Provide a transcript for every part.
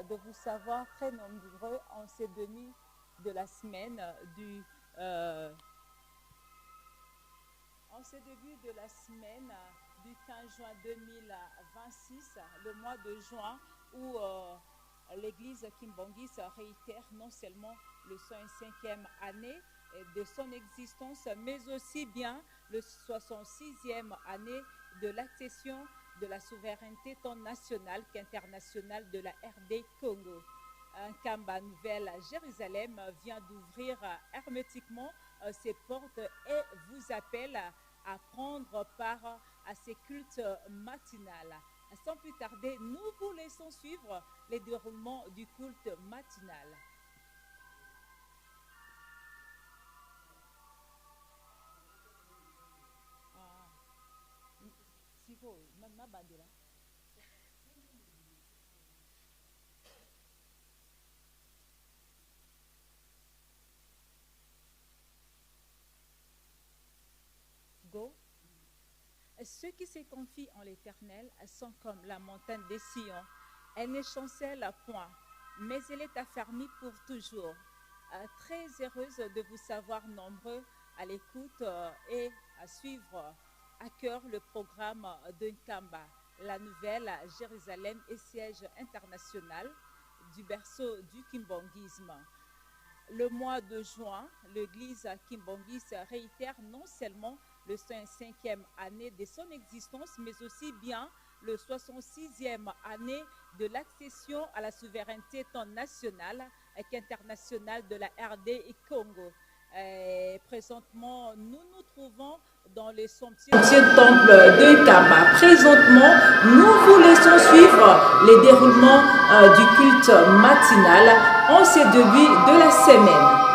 de vous savoir très nombreux en ce demi de la semaine du euh, en ce début de la semaine du 15 juin 2026, le mois de juin où euh, l'église Kimbanguiste réitère non seulement le 105e année de son existence, mais aussi bien le 66e année de l'accession de la souveraineté tant nationale qu'internationale de la RD Congo. Nkamba Nouvelle Jérusalem vient d'ouvrir hermétiquement euh, ses portes et vous appelle à prendre part à ces cultes matinales. Sans plus tarder, nous vous laissons suivre les déroulements du culte matinal. Ah. Go. Ceux qui se confient en l'Éternel sont comme la montagne des Sion. Elle ne chancelle point, mais elle est affermie pour toujours. Euh, très heureuse de vous savoir nombreux à l'écoute euh, et à suivre à cœur le programme de Nkamba, la nouvelle Jérusalem et siège international du berceau du kimbanguisme. Le mois de juin, l'église kimbanguiste réitère non seulement le 5e année de son existence, mais aussi bien le 66e année de l'accession à la souveraineté tant nationale qu'internationale de la RD Congo. Et présentement, nous nous trouvons dans les somptueux temple de Kamba. Présentement, nous vous laissons suivre les déroulements euh, du culte matinal en ce début de la semaine.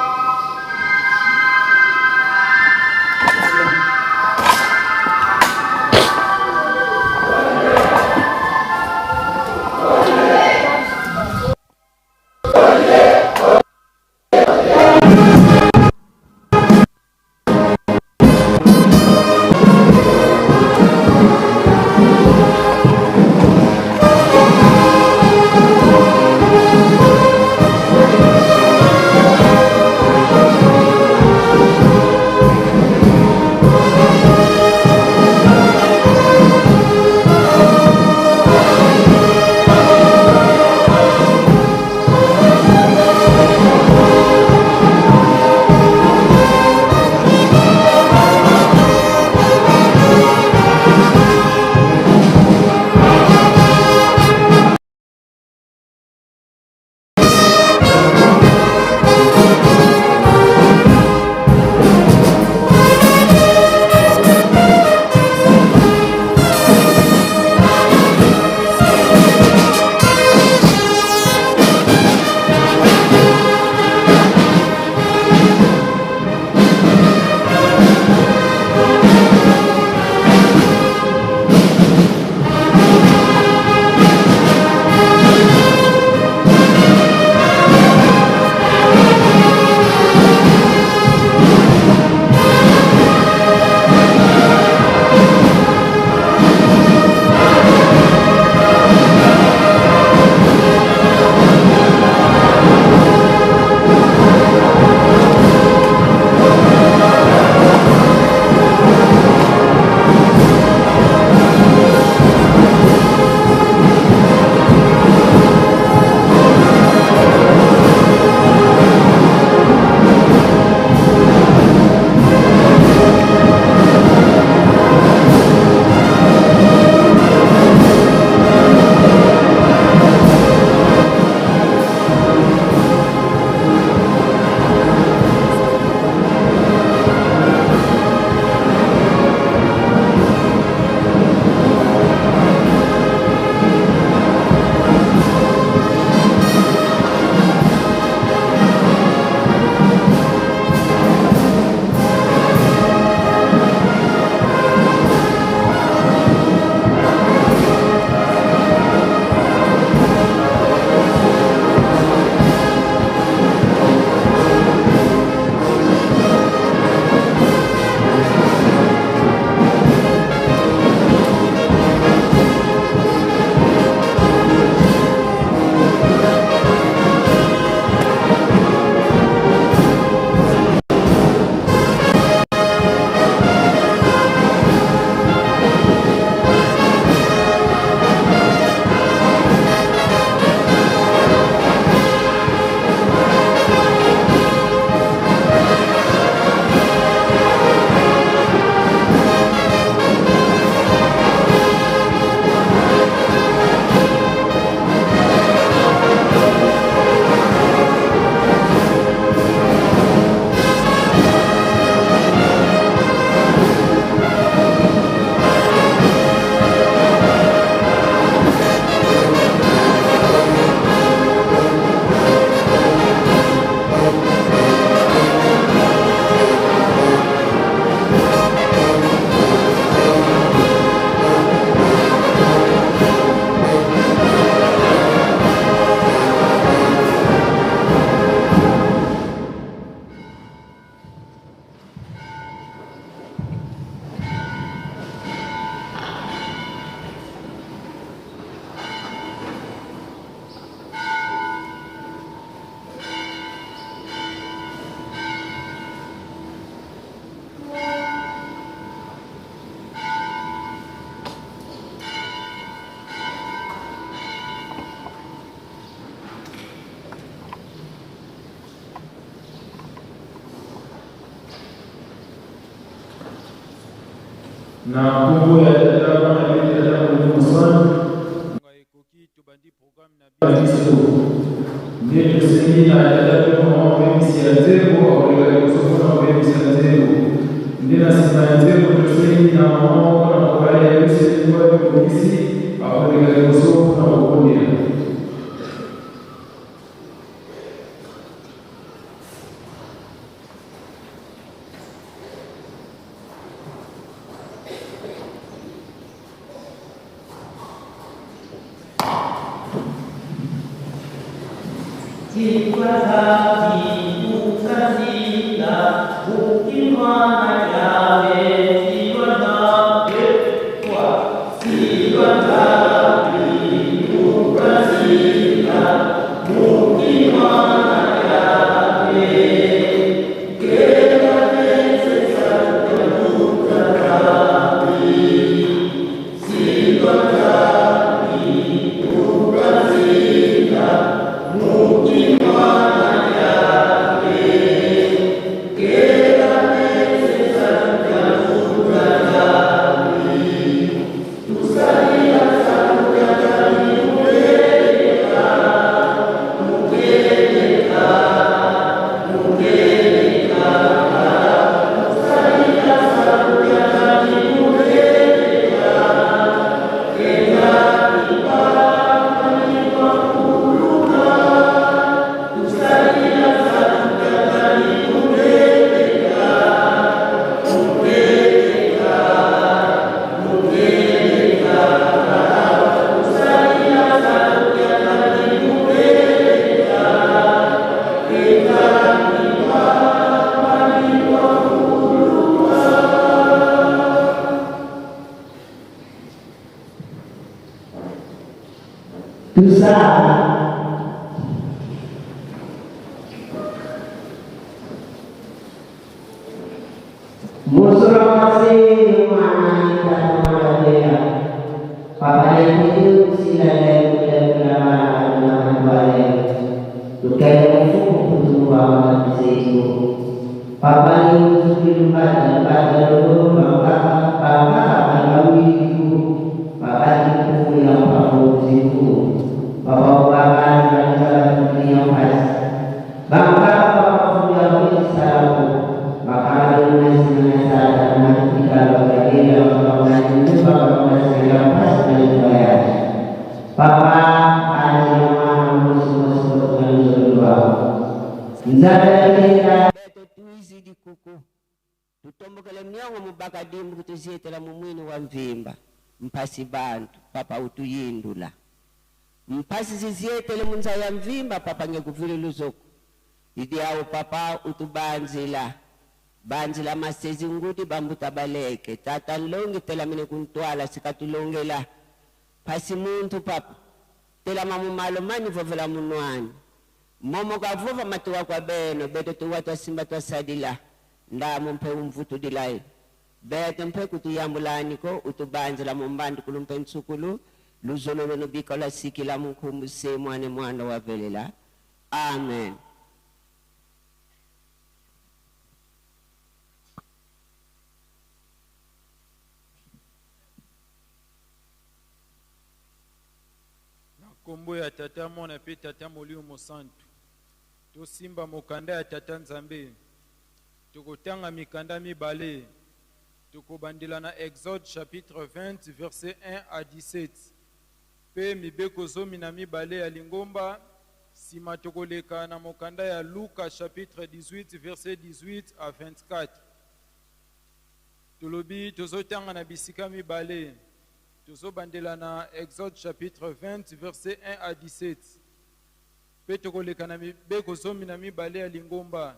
Na nkombo ya Tata, Mwana mpe Tata Molimo Mosantu. Na biso nde tosengi na tata mpe mama moyebisi ya nzembo akoleka liboso mpo na koyebisa nzembo. Nde na nsima ya nzembo tosengi na mama moko na mobali ya biso elingi wapi bongisi akoleka liboso mpo na kobondela. Tutombokele miongo mubakadimbu kutuzietela mumwini wa mvimba mpasi bantu papa utuyindula mpasi zizietele munza ya mvimba papa ngekuvile luzoko idi awo papa utubanzila banzila masezi ngudi bambuta baleke tata nlongi telamine kuntwala sikatulongela pasi muntu papa telama mumalo mani vovela munwani momo kavova matuwa kwa beno beto tuwa twasimba twasadila ndamo mpe umvutudilayo bete mpe kutuyambulaniko utubanzila mumbandu kulumpe nsukulu luzolo lwenu bikola sikila munkumbu se mwane mwana wavelela amen. Na nkombo ya Tata, Mwana mpe Tata Molimo Mosantu, tosimba mokanda ya Tata Nzambe. Tokotanga mikanda mibale. Tokobandela na Exode chapitre 20 verset 1 à 17 mpe mibeko 12 ya lingomba. Nsima tokoleka na mokanda ya Luka chapitre 18 verset 18 à 24. Tolobi tozotanga na bisika mibale. Tozobandela na Exode chapitre 20 verset 1 à 17 mpe tokoleka na mibeko 12 ya lingomba.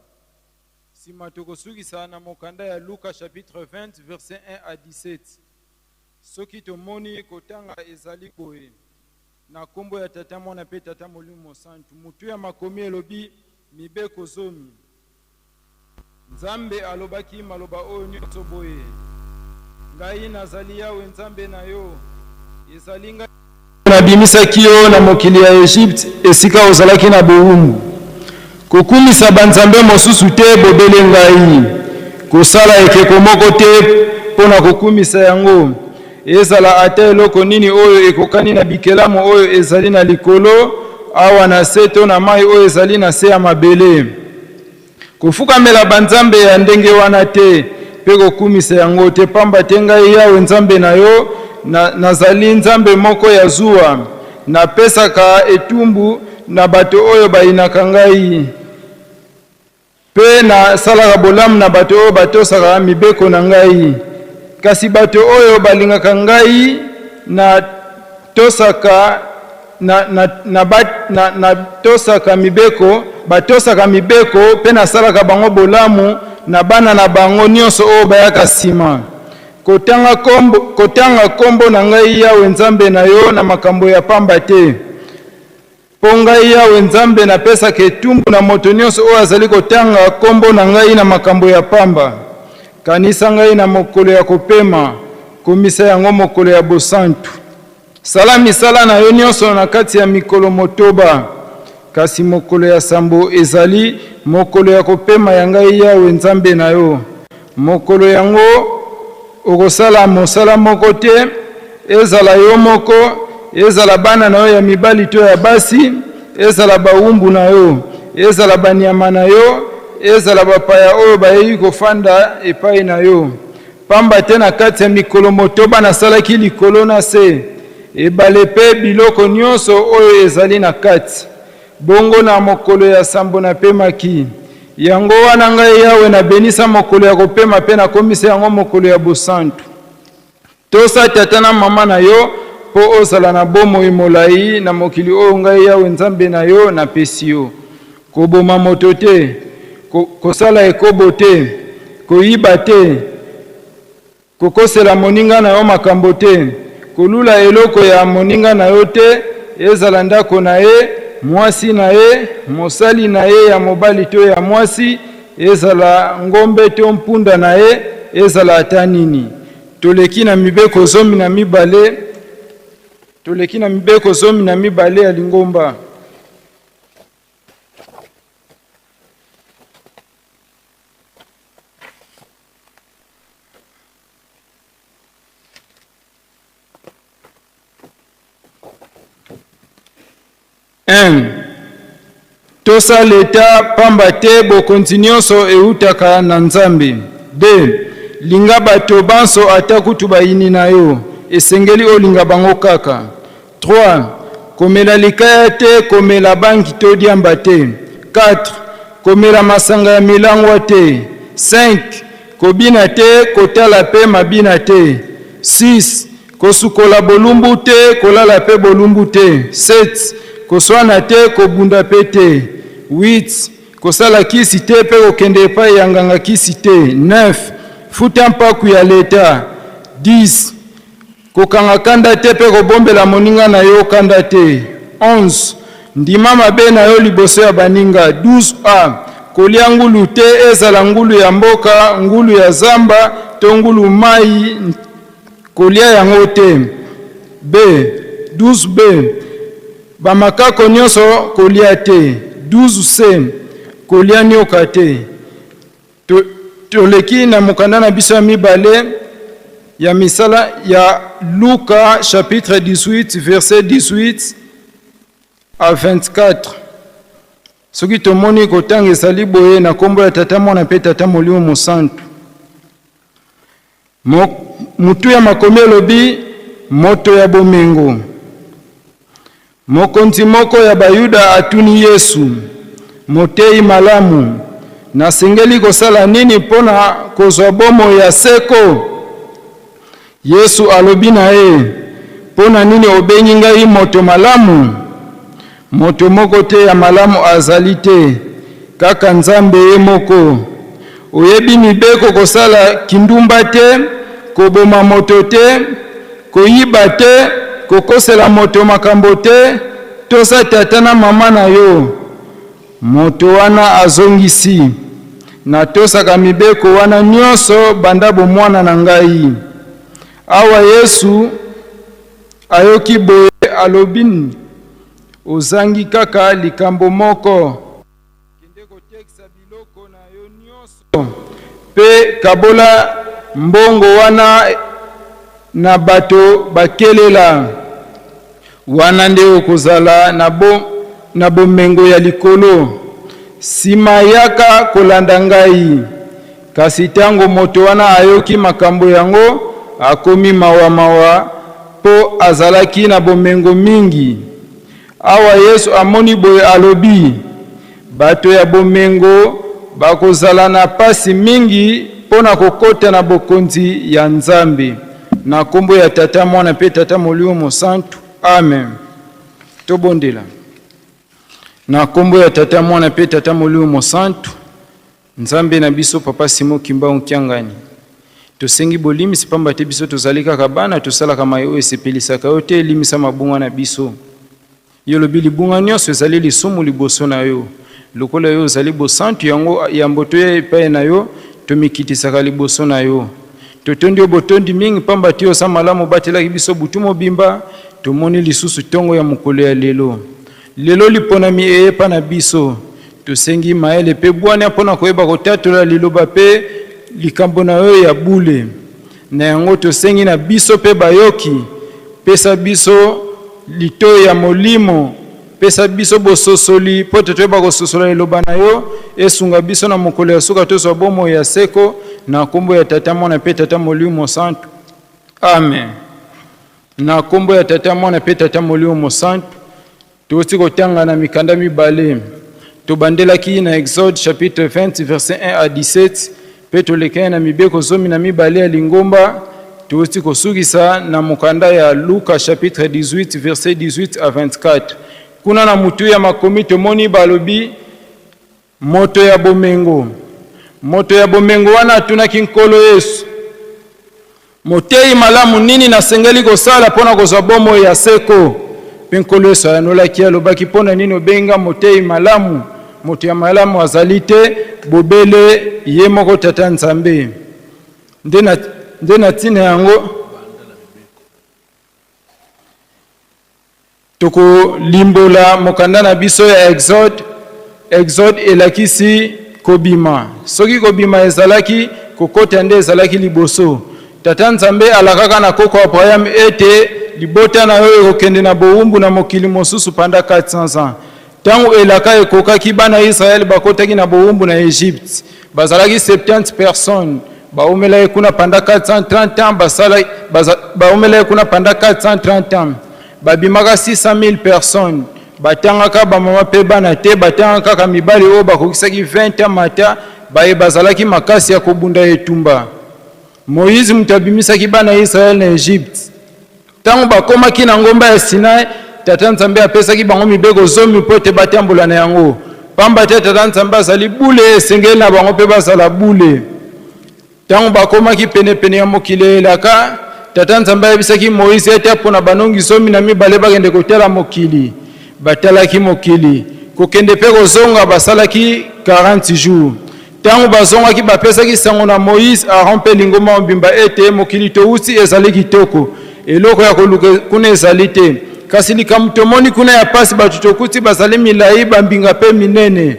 Nsima tokosukisa na mokanda ya Luka chapitre 20 verset 1 à 17. Soki tomoni kotanga ezali boye: na nkombo ya Tata, Mwana mpe Tata Molimo Mosantu. Motu ya makomi elobi mibeko zomi. Nzambe alobaki maloba oyo nyonso boye: Ngai nazali Yawe Nzambe na yo, ezali ngai nabimisaki yo na mokili ya Egypte, esika ozalaki na bowumbu. Kokumisa banzambe mosusu te bobele ngai. Kosala ekeko moko te mpo na kokumisa yango, ezala ata eloko nini oyo ekokani na bikelamu oyo ezali na likolo, awa na se to na mai oyo ezali na se ya mabele. Kofukamela banzambe ya ndenge wana te mpe kokumisa yango te, pamba te ngai Yawe Nzambe na yo na, nazali Nzambe moko ya zuwa, napesaka etumbu na bato oyo bayinaka ngai mpe nasalaka bolamu na bato oyo batosaka mibeko na ngai. Kasi bato oyo balingaka ngai natosaka na, na, na, ba, na, natosaka mibeko, batosaka mibeko mpe nasalaka bango bolamu na bana na bango nyonso oyo bayaka nsima. Kotanga kombo, kotanga kombo na ngai Yawe Nzambe na yo na makambo ya pamba te. Mpo ngai Yawe Nzambe napesaka etumbu na moto nyonso oyo azali kotanga kombo na ngai na makambo ya pamba. Kanisa ngai na mokolo ya kopema, komisa yango mokolo ya bosantu. Sala misala na yo nyonso na kati ya mikolo motoba, kasi mokolo ya sambo ezali mokolo ya kopema ya ngai Yawe Nzambe na yo. Mokolo yango okosala mosala moko te, ezala yo moko, ezala bana na yo ya mibali to ya basi, ezala bawumbu na yo, ezala banyama na yo, ezala bapaya oyo bayei kofanda epai na yo. Pamba te na kati ya mikolo motoba nasalaki likolo na se, ebale mpe biloko nyonso oyo ezali na kati. Bongo na mokolo ya sambo napemaki. Yango wana ngai Yawe nabenisa mokolo ya kopema mpe nakomisa yango mokolo ya bosantu. Tosa tata na mama na yo mpo ozala na bomoi molai na mokili oyo ngai Yawe Nzambe na yo napesi yo. Koboma moto te, kosala ekobo te, koyiba te, Kokosela moninga na yo makambo te. Kolula eloko ya moninga na yo te, ezala ndako na ye, mwasi na ye, mosali na ye ya mobali to ya mwasi, ezala ngombe to mpunda na ye, ezala ata nini. Toleki na mibeko 12, toleki na mibeko 12 ya lingomba. Un, Tosa leta pamba te bokonzi nyonso eutaka na Nzambe. Deux, Linga bato banso ata kutu bayini na yo, esengeli olinga bango kaka. Trois, Komela likaya te, komela bangi to diamba te. Quatre, Komela masanga ya milangwa te. Cinq, Kobina te, kotala pe mabina te. Six, Kosukola bolumbu te, kolala pe bolumbu te. Sept, Koswana te, kobunda pe te. Huit, Kosala kisi te pe kokende epai ya nganga kisi te. Neuf, Futa mpaku ya leta. Dix, Kokanga kanda te mpe kobombela moninga na yo kanda te. 11 Ndima mabe na yo liboso ya baninga. 12 a Kolia ngulu te, ezala ngulu ya mboka, ngulu ya zamba to ngulu mai, kolia yango te. B 12 b Bamakako nyonso kolia te. 12 c Kolia nyoka te. To, toleki na mokanda na biso ya mibale ya misala ya Luka chapitre 18 verset 18 à 24. Soki tomoni kotanga ezali boye na nkombo ya Tata, Mwana mpe Tata Molimo Mosantu. Motu ya makomi elobi moto ya bomengo. Mokonzi moko ya Bayuda atuni Yesu, Moteyi malamu, nasengeli kosala nini mpo na kozwa bomoi ya seko? Yesu alobi na ye, Mpo na nini obengi ngai moto malamu? Moto moko te ya malamu azali te, kaka Nzambe ye moko. Oyebi mibeko kosala kindumba te, koboma moto te, koyiba te, kokosela moto makambo te, tosa tata na mama na yo. Moto wana azongisi, Natosaka mibeko wana nyonso banda bomwana na ngai. Awa Yesu ayoki boye, alobi, Ozangi kaka likambo moko. Kende kotekisa biloko na yo nyonso mpe kabola mbongo wana na bato bakelela. Wana nde okozala na, bo, na bomengo ya likolo. Sima yaka kolanda ngai. Kasi tango moto wana ayoki makambo yango, akomi mawa-mawa, mpo azalaki na bomengo mingi. Awa Yesu amoni boye, alobi, Bato ya bomengo bakozala na pasi mingi mpo na kokota na bokonzi ya Nzambe. Na kombo ya Tata, Mwana mpe Tata Molimo Mosantu. Amen. Tobondela. Na kombo ya Tata, Mwana mpe Tata Molimo Mosantu. Nzambe na biso Papa Simon Kimbangu Kiangani, tosengi bolimbisi pamba te biso tozali kaka bana, tosalaka maye oyo esepelisaka yo te, limbisa mabunga na biso. Yo olobi libunga nionso ezali lisumu liboso na yo. Lokola yo ozali bosantu, yango yambo toya epai na yo, tomikitisaka liboso na yo. Totondi yo botondi mingi pamba te oza malamu, obatelaki biso butu mobimba, tomoni lisusu tongo ya mokolo ya lelo. Lelo liponami eye epa na biso. Tosengi mayele mpe bwania mpo na koyeba kotatola liloba mpe likambo na yo ya bule. Na yango tosengi na biso mpe bayoki, pesa biso litoyi ya molimo, pesa biso bososoli mpo ete toyeba kososola liloba na yo, esunga biso na mokolo ya suka tozwa bomoi ya seko, na nkombo ya Tata, Mwana mpe Tata Molimo Mosantu. Amen. Na nkombo ya Tata, Mwana mpe Tata Molimo Mosantu. Touti kotanga na mikanda mibale. Tobandelaki na Exode chapitre 20 verset 1 à 17 mpe tolekaki na mibeko 12 ya lingomba. Touti kosukisa na mokanda ya Luka chapitre 18 verset 18 à 24. Kuna na mutu ya makomi tomoni balobi moto ya bomengo. Moto ya bomengo wana atunaki Nkolo Yesu, Moteyi malamu, nini nasengeli kosala mpo na kozwa bomoi ya seko? Mpe Nkolo Yesu ayanolaki, alobaki, Mpo na nini obengi ngai moteyi malamu? Moto ya malamu azali te, bobele ye moko Tata Nzambe. Nde na, nde na ntina yango Tokolimbola mokanda na biso ya Exode. Exode elakisi kobima. Soki kobima ezalaki, kokota nde ezalaki liboso. Tata Nzambe alakaka na koko Abraham ete libota na yo ekokende na bowumbu na mokili mosusu pendant 400 ans. Tango elaka ekokaki, bana Israël bakotaki na bowumbu na Egypte. Bazalaki 70 personnes. Bawumelaki kuna pendant 430 ans, basala, baza, bawumelaki kuna pendant 430 ans. Babimaka 600.000 personnes. Batangaka ba mama pe bana te, batangaka kaka mibali oyo bakokisaki 20 ans mata, baye bazalaki makasi ya kobunda etumba. Moïse moto abimisaki bana Israël na Egypte. Tango bakomaki na ngomba ya Sinai, Tata Nzambe apesaki bango mibeko zomi mpo ete batambola na yango. Pamba te Tata Nzambe azali bule, esengeli na bango mpe bazala bule. Tango bakomaki penepene ya mokili ya elaka, Tata Nzambe ayebisaki Moize ete apona banongi 12 bakende kotala mokili. Batalaki mokili. Kokende mpe kozonga basalaki 40 jours. Tango bazongaki, bapesaki sango na Moize, Aron mpe lingomba mobimba ete, Mokili towuti ezali kitoko. Eloko ya koluka kuna ezali te. Kasi likambo tomoni kuna ya pasi, bato tokuti bazali milayi, bambinga mpe minene.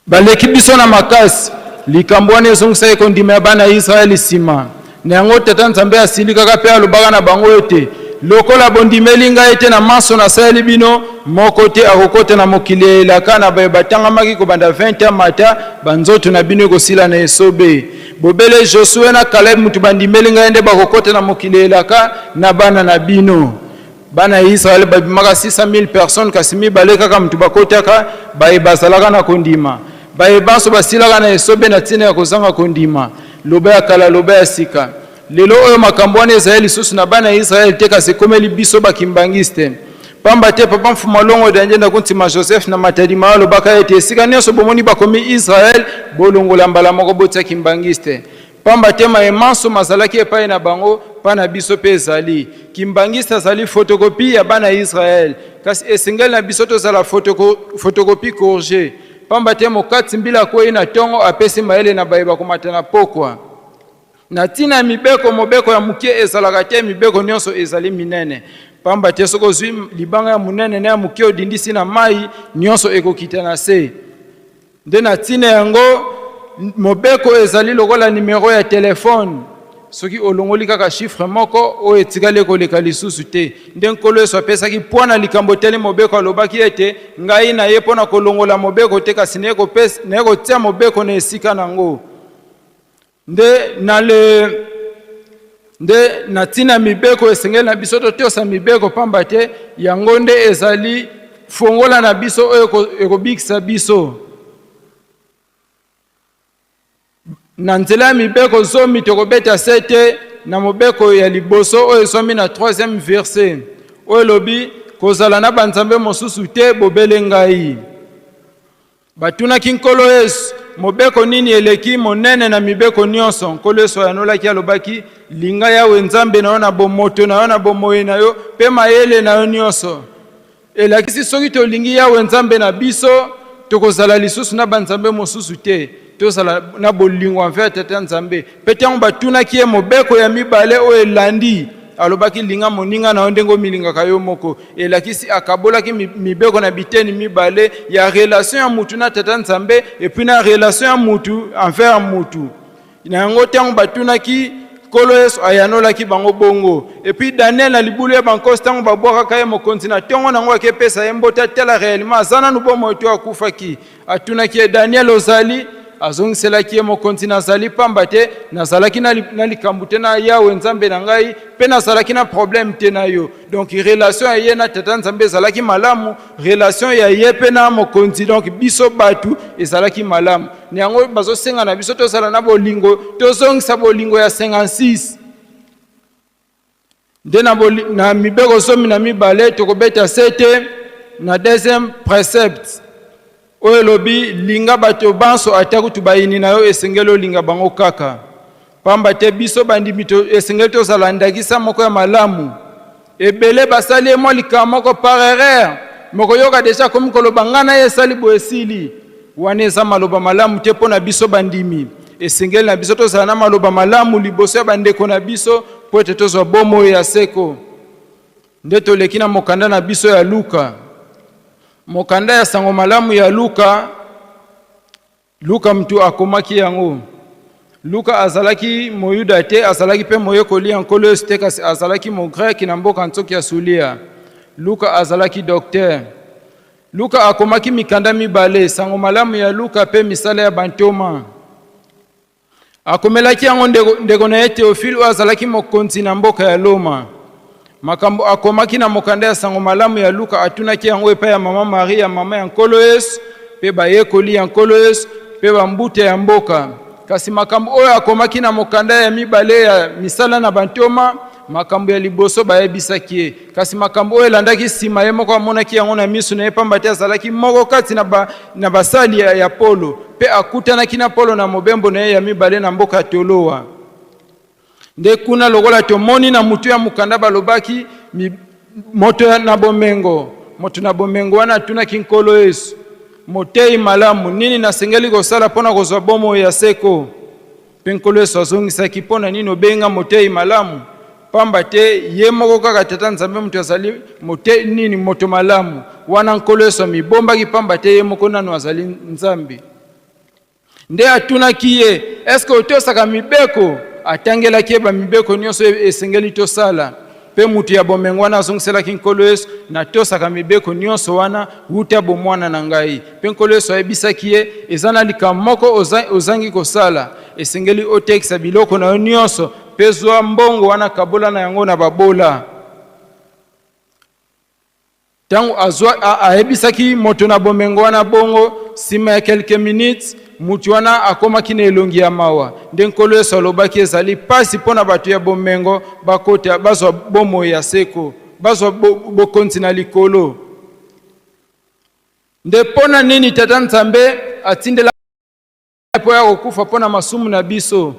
Baleki biso na makasi. Likambo wana ezongisaki kondima ya bana ya Yisraele nsima. Na yango, Tata Nzambe asilikaka mpe alobaka na bango ete, Lokola bondimeli ngai te na manso nasaleli bino, moko te akokota na mokili ya elaka na baye batangamaki kobanda 20 ans mata, banzoto na bino ekosila na esobe. Bobele Josue na Caleb moto bandimeli ngai nde bakokota na mokili ya elaka na bana na bino. Bana ya Israël babimaka 600.000 personnes, kasi mibale kaka mutu bakotaka, baye bazalaka na kondima. Baye banso basilaka na esobe na tina ya kozanga kondima. Loba ya kala, loba ya sika. Lelo oyo makambo wana ezali lisusu na bana ya Israël te, kasi ekomeli biso ba kimbanguiste. Pamba te Papa Mfuma Longo Diangienda Kuntima Joseph na Matadi Mayo alobaka ete esika nionso bomoni bakomi Israël, bolongola mbala moko botia kimbanguiste. Pamba te maye manso mazalaki epai na bango, mpa na biso mpe ezali. Kimbanguiste azali photocopie ya bana ya Israël, kasi esengeli na biso tozala photocopie corrigee. Pamba te mokati mbila akweyi na tongo, apesi mayele na baye bakomata na pokwa. Na tina ya mibeko, mobeko ya moke ezalaka te, mibeko nionso ezali minene. Pamba te soki ozwi libanga ya monene na ya moke odindisi na mayi, nionso ekokita na se. Nde na tina yango, Mobeko ezali lokola nimero ya telefone. Soki olongoli kaka chiffre moko, oyo etikali ekoleka lisusu te. Nde Nkolo Yesu apesaki pwa na likambo etali mobeko, alobaki ete, Ngai naye mpo na kolongola mobeko te, kasi naye kopesa, naye kotia mobeko na esika na yango. Nde na le nde na ntina mibeko esengeli na biso totosa mibeko, pamba te yango nde ezali fongola na biso oyo ekobikisa biso. Na nzela ya mibeko zomi, tokobeta sete na mobeko ya liboso oyo ezwami na 3e verset, oyo elobi, Kozala na banzambe mosusu te bobele ngai. Batunaki Nkolo Yesu, Mobeko nini eleki monene na mibeko nyonso? Nkolo Yesu ayanolaki, alobaki, Linga Yawe Nzambe na yo na bomoto na yo, na bomoi na yo, mpe mayele na yo nyonso. Elakisi soki tolingi Yawe Nzambe na biso, tokozala lisusu na banzambe mosusu te. Tozala na bolingo envers Tata Nzambe. Mpe ntango batunaki ye mobeko ya mibale oyo elandi, alobaki, Linga moninga na yo ndenge omilingaka yo moko. Elakisi akabolaki mibeko na biteni mibale ya relation ya mutu na Tata Nzambe et puis na relation ya mutu envers mutu. Na yango ntango batunaki Nkolo Yesu ayanolaki bango bongo. Et puis Daniel na libulu ya bankosi ntango babwakaka ye, mokonzi na ntongo nango akepesa ye mbote atala réellement aza nanu bomoi to akufaki. Atunaki ye, Daniel ozali? Azongiselaki ye, Mokonzi, nazali, pamba te nazalaki na, na likambo te na Yawe Nzambe na ngai, mpe nazalaki na problème te na yo. Donc relation ya ye na Tata Nzambe ezalaki malamu, relation ya ye mpe na mokonzi, donc biso bato ezalaki malamu. Na yango bazosenga na biso tozala na bolingo, tozongisa bolingo ya 56. Nde na, na mibeko 12 tokobeta sete na deuxième précepte oyo elobi linga bato banso ata kutu bayini na yo, esengeli olinga bango kaka, pamba te biso bandimi esengeli tozala ndakisa moko ya malamu. Ebele basali ye mwa likambo moko par erreur, mokoyoka deja akomi koloba ngai na ye esali boye esili. Wana eza maloba malamu te mpo na biso bandimi. Esengeli na biso tozala na maloba malamu liboso ya bandeko na biso mpo ete tozwa bomoi ya seko. Nde toleki na mokanda na biso ya Luka, mokanda ya sango malamu ya Luka. Luka mutu akomaki yango. Luka azalaki Moyuda te, azalaki mpe moyekoli ya Nkolo Yesu te, kasi azalaki Mogreki na mboka nsoki ya Sulia. Luka azalaki docteur. Luka akomaki mikanda mibale, Sango Malamu ya Luka mpe Misala ya Bantoma. Akomelaki yango ndeko, ndeko na ye Teofile oyo azalaki mokonzi na mboka ya Loma. Makambo akomaki na mokanda ya Sango Malamu ya Luka atunaki yango epai ya mama Maria, mama ya Nkolo Yesu, mpe bayekoli ya Nkolo Yesu mpe bambuta ya mboka. Kasi makambo oyo akomaki na mokanda ya mibale ya Misala na Bantoma, makambo ya liboso bayebisaki ye, kasi makambo oyo elandaki nsima ye moko amonaki yango na miso na ye, pamba te azalaki moko kati na, ba, na basali ya, ya Polo, mpe akutanaki na Polo na mobembo na ye ya mibale na mboka ya Toloa. Nde kuna, lokola tomoni na motu ya mokanda, balobaki mi, moto na bomengo. Moto na bomengo wana atunaki Nkolo Yesu, Moteyi malamu, nini nasengeli kosala mpo na kozwa bomoi ya seko? Mpe Nkolo Yesu azongisaki, Mpo na nini obengi ngai moteyi malamu? Pamba te ye moko kaka Tata Nzambe moto azali mote nini moto malamu. Wana Nkolo Yesu amibombaki, pamba te ye moko nanu azali Nzambe. Nde atunaki ye, Eske otosaka mibeko? Atangelaki ye bamibeko nyonso esengeli tosala. Mpe moto ya bomengo wana azongiselaki Nkolo Yesu, Natosaka mibeko nyonso wana wuta bomwana na ngai. Mpe Nkolo Yesu ayebisaki ye, Eza na likambo moko ozangi kosala. Esengeli otekisa biloko na yo nyonso mpe zwa mbongo wana, kabola na yango na babola. Ntango azwa, ayebisaki moto na bomengo wana bongo, nsima ya quelques minutes, moto wana akomaki na elongi ya mawa. Nde Nkolo Yesu alobaki, ezali mpasi mpo na bato ya bomengo bakota, bazwa bomoi ya seko, bazwa bo, bokonzi na likolo. Nde mpo na nini Tata Nzambe atindela mpo ya kokufa mpo na masumu na biso?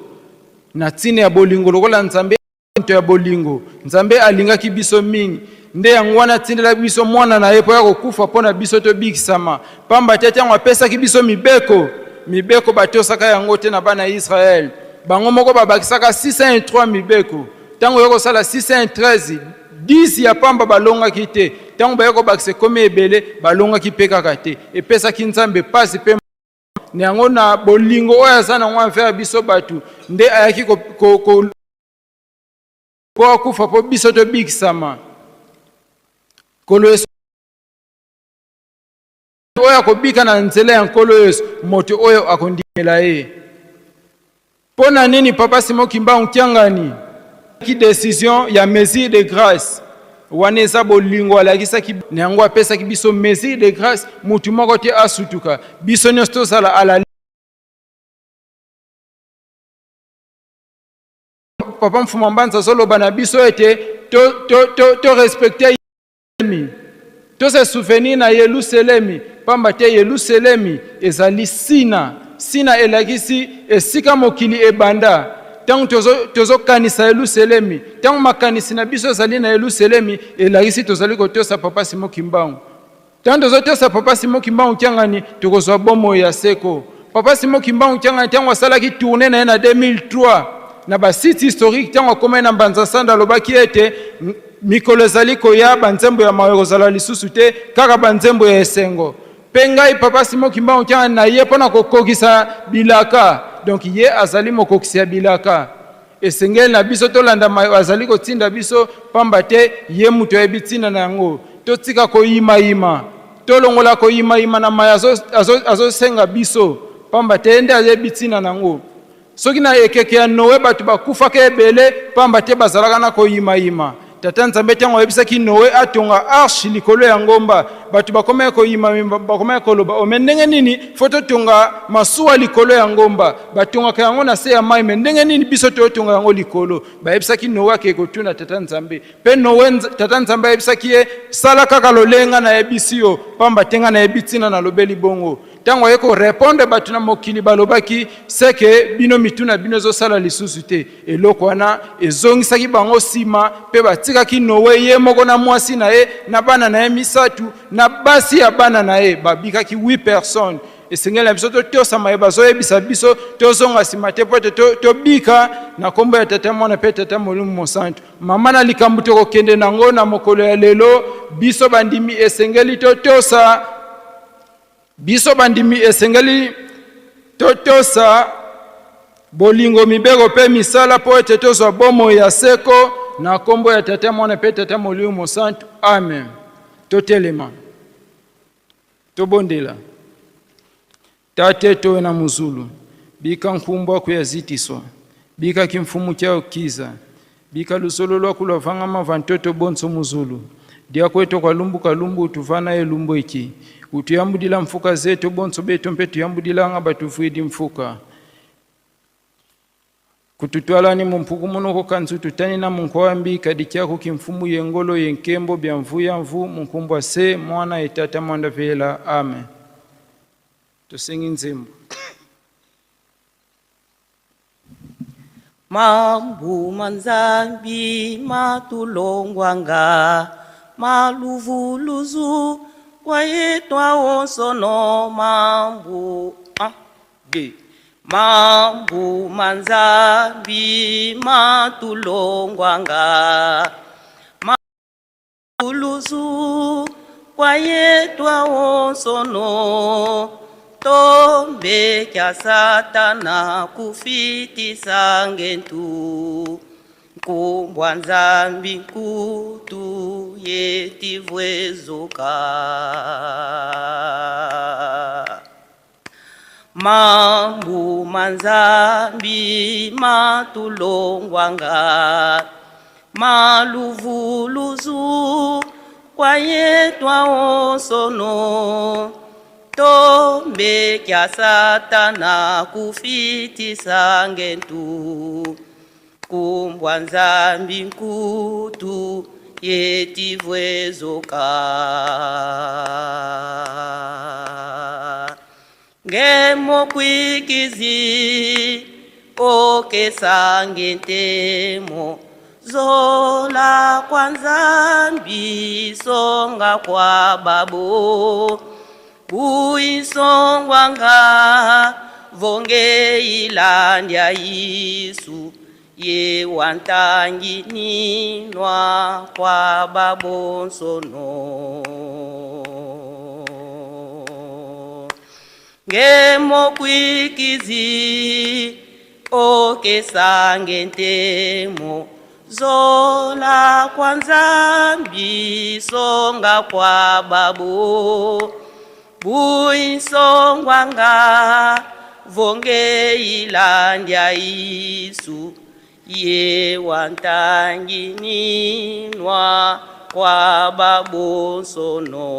Na ntina ya bolingo, lokola Nzambe moto ya bolingo, Nzambe alingaki biso mingi, nde yango wana atindelaki biso mwana na ye mpo ya kokufa mpo na biso tobikisama. Pamba te ntango apesaki biso mibeko, mibeko batosaka yango te na bana ya Israele, bango moko babakisaka 603 mibeko. Ntango ye kosala 613, 10 ya pamba balongaki te. Ntango baye kobakisa ekomi ebele, balongaki mpe kaka te. Epesaki Nzambe pasi mpe. Na yango, na bolingo oyo aza nango envers biso bato, nde ayaki mpo akufa mpo biso tobikisama. Nkolo Yesu, oyo akobika na nzela ya Nkolo Yesu, moto oyo akondimela ye. Mpo na nini Papa Simon Kimbangu Kiangani ki décision ya mesure de grâce wana? Eza bolingo alakisaki na yango, apesaki biso mesure de grâce. Motu moko te asutuka, biso nyonso tozala ala. Papa Mfuma Mbanza azoloba na biso ete to respecte to, to se souvenir na Yelusalemi, pamba te Yelusalemi ezali Sina. Sina elakisi esika mokili ebanda. Ntango tozokanisa Yelusalemi, ntango makanisi na biso ezali na Yelusalemi, elakisi tozali kotosa Papa Simo Kimbangu. Ntango tozotosa Papa Simo Kimbangu Kiangani, tokozwa bomoi ya seko. Papa Simo Kimbangu Kiangani, ntango asalaki tournée na ye na 2003 na ba site historique, ntango akomai na Mbanza Sanda, alobaki ete mikolo ezali koya, banzembo ya mawa ekozala lisusu te, kaka banzembo ya esengo. Mpe ngai Papa Simo Kimbangu Kiangani na ye mpo na kokokisa bilaka. Donc ye azali mokokisi ya bilaka. Esengeli na biso tolanda azali kotinda biso, pamba te ye moto ayebi ntina na yango. Totika koyimayima, tolongola koyimayima na mai azosenga biso, pamba te ye nde ayebi ntina na yango. Soki na ekeke ya Noe bato bakufaka ebele, pamba te bazalaka na koyimayima. Tata Nzambe, ntango ayebisaki Noe atonga arche likolo ya ngomba, bato bakomaki koyimayima, bakomaki koloba: "O, mais ndenge nini faut totonga masuwa likolo ya ngomba? Batongaka yango na se ya mai, mais ndenge nini biso toyotonga yango likolo?" Bayebisaki Noe akei kotuna Tata Nzambe. Mpe Noe, Tata Nzambe ayebisaki ye: "Sala kaka lolenga nayebisi yo, pamba te nga nayebi ntina nalobeli bongo." Ntango aye ko répondre bato na mokili, balobaki seke bino mitu na bino ezosala lisusu te. Eloko wana ezongisaki bango nsima, mpe batikaki Noe ye moko na mwasi na ye na bana na ye misatu na basi ya bana na ye, babikaki 8 personnes. Esengeli na biso totosama ye bazoyebisa biso, tozonga nsima te, mpo ete tobika na nkombo ya Tata, Mwana mpe Tata Molimo Mosantu. Mama, na likambo tokokende nango na mokolo ya lelo, biso bandimi esengeli totosa, biso bandimi esengeli totosa bolingo, mibeko mpe misala, mpo ete tozwa bomoi ya seko na nkombo ya Tata, Mwana mpe Tata Molimo Mosantu. Amen. Totelema, tobondela. Tate towe na muzulu, bika nkumbu akuyazitiswa, bika kimfumu kyao kiza, bika lusolo lwaku lwavangama va ntoto bonso muzulu. Diakweto kwa lumbu kalumbu utuvana elumbu eki utuyambudila mfuka zetu bonso betu mpe tuyambudilanga batuvwidi mfuka kututwalani mumpuku munoko kanzu tutani na munkwambi kadi kyako kimfumu yengolo yenkembo bya mvu ya mvu munkumbwa se mwana etata mwanda vela. Amen. Tosengi nzembo. Mambu manzambi matulongwanga maluvuluzu kwayetwa onsono mambu. Un, deux. Mambu manzambi matulongwanga maluvuluzu kwayetwa onsono tombe kya Satana kufitisa ngentu nkumbwa Nzambi nkutu yetivwezuka. Mambu manzambi matulongwanga maluvuluzu kwayetwa onsono tombe kya Satana kufitisa ngentu kumbwa Nzambi nkutu yetivwezuka. Ngemokwikizi okesange ntemo zola kwa Nzambi songa kwa babo buisongwanga vonge ilandya Isu ye wantangi ninwa kwa babonsono. Ngemokwikizi okesange ntemo zola kwa Nzambi songa kwa babu buisongwanga vonge ilandya Isu ye wantangininwa kwa babonsono.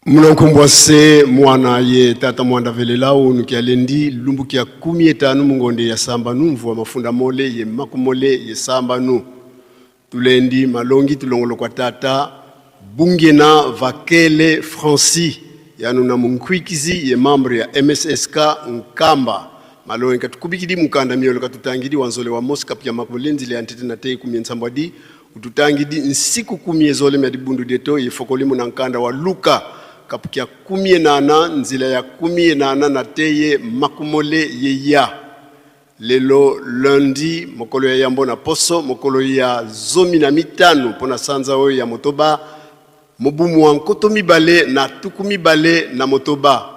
Munonkumbwase mwana ye tata mwanda velelau nukialendi lumbuki ya 15 mungonde ya samba numvua mafunda mole ye makumole ye samba nu tulendi malongi tulongolo kwa tata bungena vakele Francis yanu na munkwikizi ye membre ya MSSK Nkamba malongi katukubikidi mukanda miolo katutangidi wanzole wa Mosca pia makulenzi le antete na tei kumie nsambwadi ututangidi nsiku kumie zole mya dibundu deto ye fokolimu na nkanda wa Luka kapukia 18 nzila ya 18 na teye makumole yeya lelo lundi mokolo ya yambo na poso mokolo ya 15 mpona sanza oyo ya motoba mobumu wa nkoto mibale na tuku mibale na motoba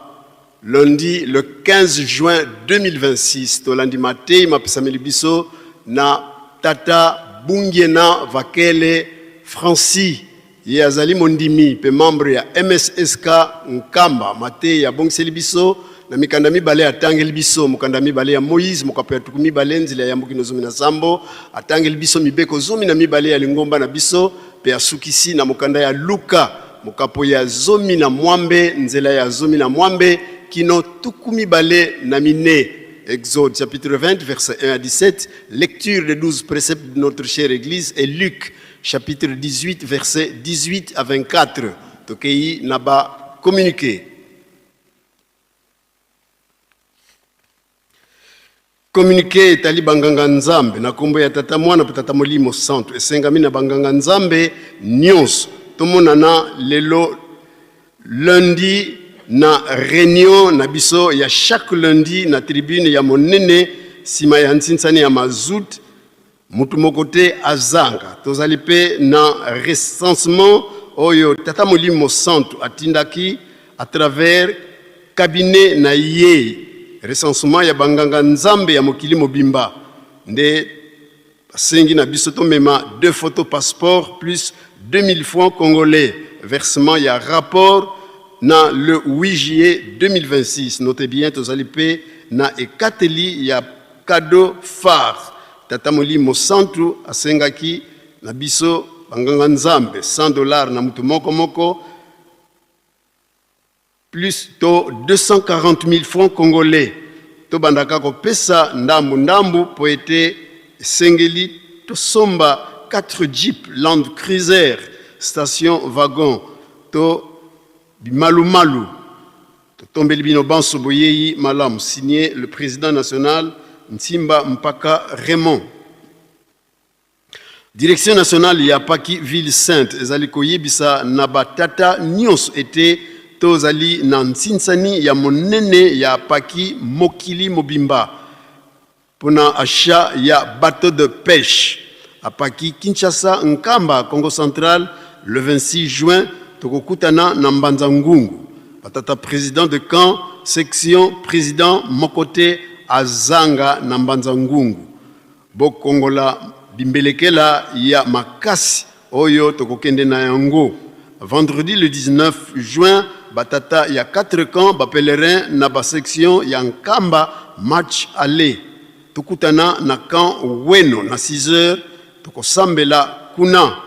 lundi le 15 juin 2026 tolandi matei mapesameli biso na tata Bungiena Vakele Francis ye azali mondimi mpe membre ya MSSK Nkamba. Matei abongiseli biso na mikanda mibale atangeli biso mokanda mibale ya Moïse mokapo ya 20 nzela ya yamboki no 17 atangeli biso mibeko 12 ya lingomba na biso mpe asukisi na mokanda ya Luka mokapo ya 16 nzela ya 16 kino 24. Exode chapitre 20 verset 1 à 17, lecture des 12 préceptes de notre chère Église et Luc chapitre 18 verset 18 à 24. Tokei naba communiqué. Communiqué etali banganga nzambe na kombo ya tata mwana mpe tata molimo santu esengami na banganga nzambe nyonso tomonana lelo lundi na réunion na biso ya chaque lundi na tribune ya monene nsima ya nsinsani ya mazout mutu moko te azanga. Tozali mpe na recensement oyo tata molimo santu atindaki à travers cabinet na ye, recensement ya banganga nzambe ya mokili mobimba nde basengi na biso tomema 2 photos passeport plus 2000 francs congolais, versement ya rapport na le 8 juillet 2026. Notez bien, tozali mpe na ekateli ya cadeau phare tata molimo santu asengaki na biso banganga nzambe $100 na mutu moko moko plus to 240 000 francs congolais. Tobandaka kopesa ndambu ndambu po ete esengeli tosomba 4 jeep Land Cruiser station wagon to bimalumalu. Totombeli bino banso boyeyi malamu. Signé le président national Ntimba Mpaka Raymond. Direction nationale ya Paki Ville Sainte ezali koyebisa na batata nyonso ete tozali na nsinsani ya monene ya Paki mokili mobimba mpona achat ya bateau de pêche apaki Kinshasa Nkamba Congo Central le 26 juin tokokutana na Mbanza Ngungu. Batata président de camp section président mokote azanga na Mbanza Ngungu bokongola bimbelekela ya makasi oyo tokokende na yango. Vendredi le 19 juin batata ya 4 camps ba pèlerin na ba section ya Nkamba match aller tokutana na camp Weno na 6 heures. Tokosambela kuna.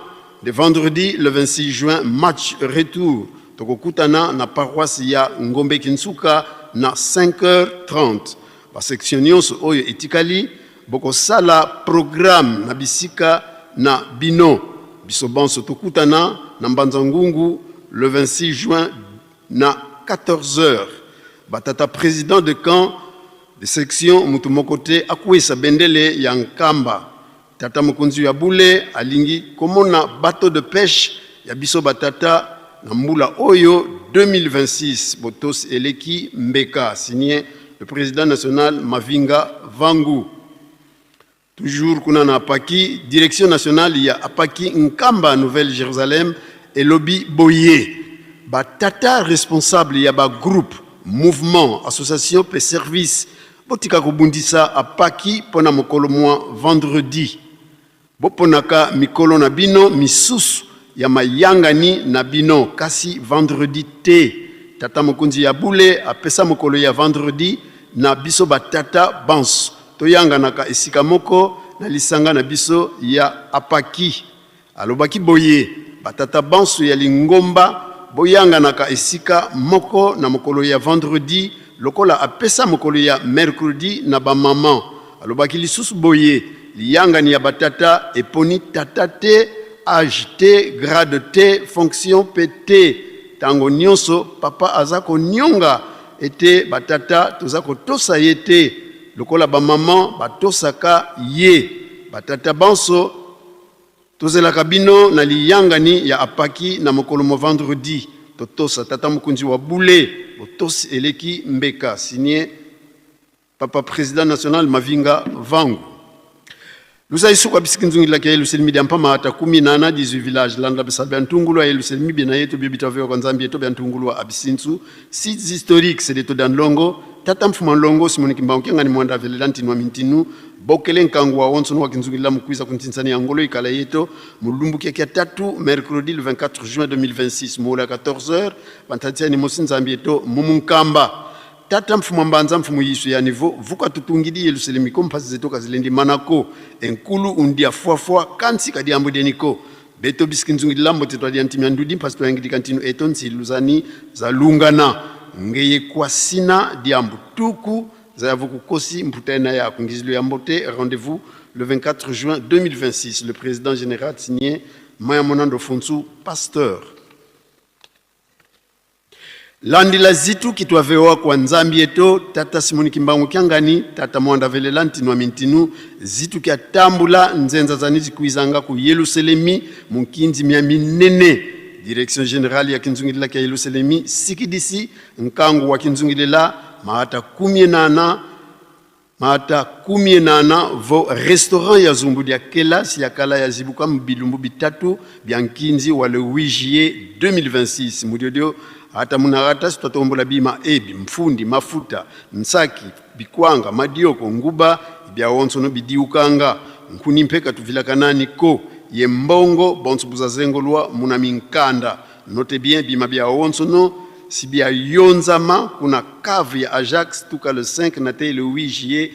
De vendredi le 26 juin, match retour, tokokutana na paroisse ya Ngombe Kinsuka na 5h30. Basection nyonso oyo etikali bokosala programme na bisika na bino. Biso banso tokutana na Mbanza Ngungu le 26 juin na 14h. Batata président de camp de section, mutu moko te akwesa bendele ya Nkamba. Tata mokonzi ya bule alingi komona bateau de pêche ya biso batata na mbula oyo 2026. Botosi eleki mbeka. Signé le président national Mavinga Vangu. Toujours kuna na Apaki, direction nationale ya Apaki Nkamba Nouvelle Jérusalem elobi boye: batata responsable ya bagroupe, mouvement, association mpe service, botika kobundisa Apaki mpo na mokolo mwa vendredi. Boponaka mikolo na bino misusu ya mayangani na bino, kasi vendredi te. Tata mokonzi ya bule apesa mokolo ya vendredi na biso batata banso toyanganaka esika moko na lisanga na biso ya Apaki. Alobaki boye: batata banso ya lingomba boyanganaka esika moko na mokolo ya vendredi, lokola apesa mokolo ya mercredi na bamama. Alobaki lisusu boye: liyangani ya batata eponi tata te, age te, grade te, fonction mpe te. Ntango nyonso papa aza konionga ete batata toza kotosa ye te lokola bamama batosaka ye. Batata banso, tozelaka bino na liyangani ya Apaki na mokolo mo vendredi. Totosa tata mokonzi wa bule, botosi eleki mbeka. Signé papa président national Mavinga Vangu. Lusa isuku abisiki nzungilaka Yelusalemi dia mpama ata 14 18 village landa bisal bia ntungulu ya Yelusalemi bina yetu bibita vyo kwa Nzambi yetu bia ntungulu wa abisinsu. Sites historiques, c'est de to Ndongo tata mfuma Ndongo Simoni Kimbangu Kiangani Mwanda velela ntinu wa mintinu bokele nkangu wa wonso wa kinzungila mukwiza kuntinsani ya ngolo ikala yeto mulumbu kia tatu mercredi le 24 juin 2026 mola 14h bantatia mosi Nzambi yeto mumunkamba. Tata mfumu mbanza mfumu yisu ya niveau vuka tutungidi Yerusalemi ko mpasi zetu kazilendi manako enkulu undia fuafua kansi kadiambo deniko beto bisiki nzungi lambo te twadia ntimi ya ndudi mpasi twayangidi kantinu eto nsiluzani zalungana ngeye kwasina diambu tuku zayavu kukosi mputaena ya kungizilo ya mbote. Rendez-vous le 24 juin 2026, le président général. Signé Maya Monando Fonsu, pasteur. Landila zitu kitwavewa kwa Nzambi eto tata Simoni Kimbangu Kiangani tata Mwanda velela ntinu wa mintinu zitu kia tambula nzenza zani zikuizanga ku Yelusalemi munkinzi mia minene. Direction générale ya kinzungilila kia Yelusalemi sikidisi nkangu wa kinzungilila maata 18 maata 18 vo restaurant ya zumbu dia kelasi ya kala ya zibuka bilumbu bitatu bya nkinzi wa le 8 juillet 2026. Mudiodio ata munarata sitwatombola bima ebi mfundi mafuta nsaki bikwanga madioko nguba bya wonsono bidiukanga nkuni mpeka tuvilaka ko ye mbongo bonso buzazengolwa muna minkanda. Note bien, bima bya wonsono si bya yonzama kuna cave ya Ajax tuka le 5 na te le 8 juillet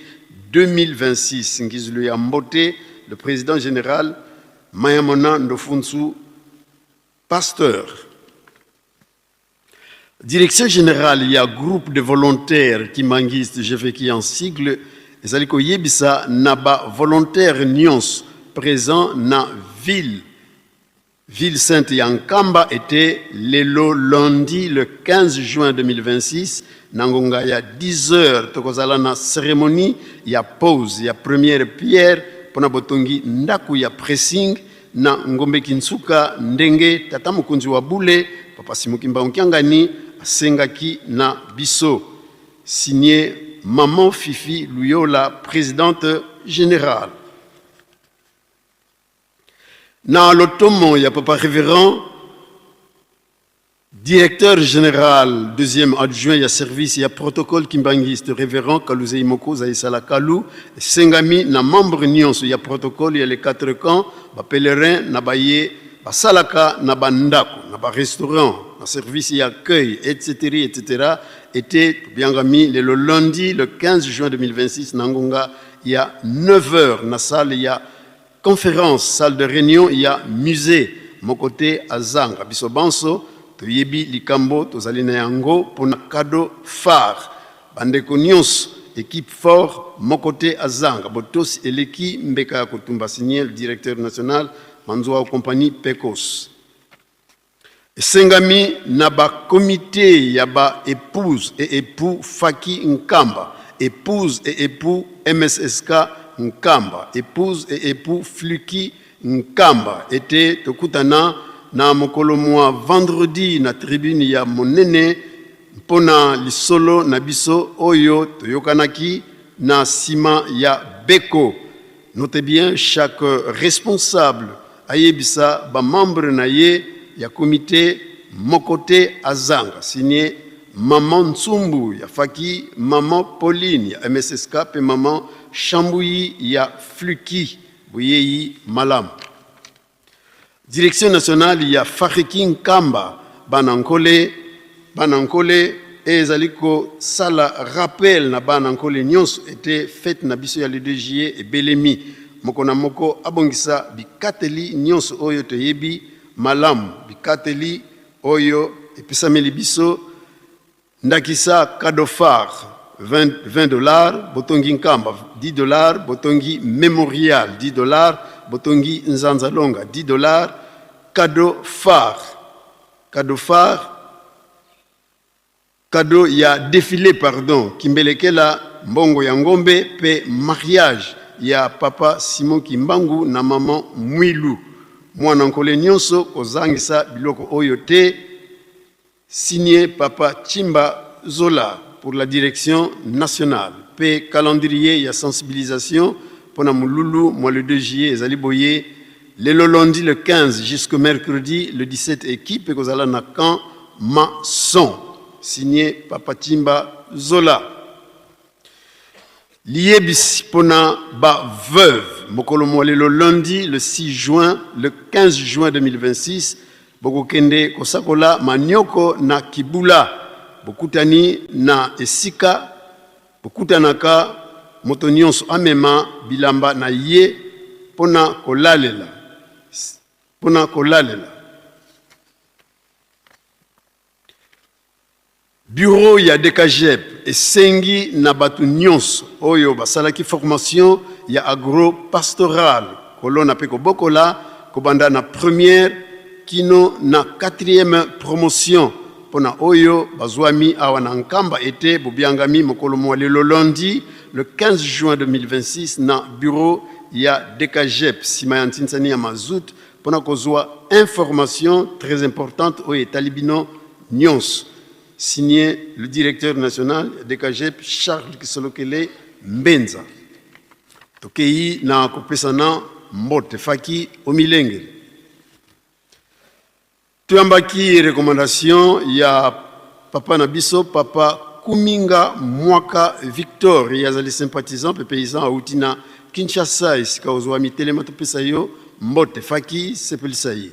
2026. Ngizulu ya mbote, le président général Mayamona Ndofunsu, pasteur. Direction générale ya groupe de volontaires kimbanguiste, GVK en sigle, ezali koyebisa na ba volontaire nyonso présent na ville sainte ya Nkamba ete lelo lundi le 15 juin 2026 na ngonga ya 10 heures tokozala na cérémonie ya pose ya première pierre mpona botongi ndako ya pressing na Ngombe Kinsuka, ndenge tata mokonzi wa bule papa Simon Kimbangu Kiangani asengaki na biso. Signé maman Fifi Luyola, présidente générale. Na lotomo ya papa révérend directeur général deuxième adjoint ya service ya protocole kimbanguiste, révérend Kaluzei Moko Zaisala Kalu, esengami na membre nyonso ya protocole ya les quatre camps, bapèlerin na baye basalaka na bandako, na barestaurant, na service ya accueil, etc etc, ete tobiangami lelo lundi le 15 juin 2026 na ngonga ya 9 heures na salle ya Conference, salle de reunion ya musee moko te azanga. Biso banso toyebi likambo tozali na yango pona cadeau phare. Bandeko nionso, equipe fort moko te azanga. Botosi eleki mbeka ya kotumba signe le directeur national Manzuao compagnie Pecos. Esengami na ba comites ya ba epouses et epoux Faki Nkamba, epouses et epoux MSSK Nkamba, epouses et epoux Fluki Nkamba ete tokutana na mokolo mua vendredi na tribune ya monene mpo na lisolo na biso oyo toyokanaki na sima ya beko. Notez bien chaque responsable ayebisa ba membres na ye ya comite moko te azanga signe maman Nsumbu ya Faki, maman Pauline ya MSSK pe maman Shambuyi ya Fluki. Boyeyi malamu. Direction nationale ya Fariki Nkamba, bana Nkole, bana Nkole ezali kosala rappel na bana Nkole nyonso ete fete na biso ya le 2 juillet ebelemi. Moko na moko abongisa bikateli nyonso oyo toyebi malamu, bikateli oyo epesameli biso. Ndakisa, cadeau phare 20 dollars, botongi Nkamba 10 dollars, botongi Memorial 10 dollars, botongi Nzanza Longa 10 dollars, cadeau phare, cadeau phare, cadeau ya defile pardon, Kimbelekela, mbongo ya ngombe pe mariage ya papa Simon Kimbangu na maman Mwilu. Mwana Nkole nionso kozangisa biloko oyo te. Signe papa Tshimba Zola pour la direction nationale pe calendrier ya sensibilisation pona molulu mwa le 2 juillet ezali boye, lelo lundi le 15 jusque mercredi le 17 equipe ekozala na camp Maçon. Signe papa Tshimba Zola. Liyebisi pona ba veuves, mokolo mwa lelo lundi le 6 juin le 15 juin 2026, bokokende kosakola manioko na Kibula. Bokutani na esika bokutanaka, moto nionso amema bilamba na ye pona kolalela. Pona kolalela. Bureau ya DKJEP esengi na bato nyonso oyo basalaki formation ya agro-pastoral, kolona pe kobokola, kobanda na première kino na quatrième promotion mpo na oyo bazwami awa na Nkamba ete bobiangami mokolo mwa lelo lundi le 15 juin 2026 na bureau ya DKJEP sima ya ntinsani ya mazout mpo na kozwa information très importante oyo etali bino nyonso. Signé le directeur national ya DKGEP Charles Kisolokele Mbenza. Tokeyi na kopesana mbote faki omilengele. Toyambaki recommandation ya papa na biso papa Kuminga Mwaka Victor, ye azali sympathisant pe paysan awuti na Kinshasa esika ozwami telema topesa yo mbote faki sepelisa ye.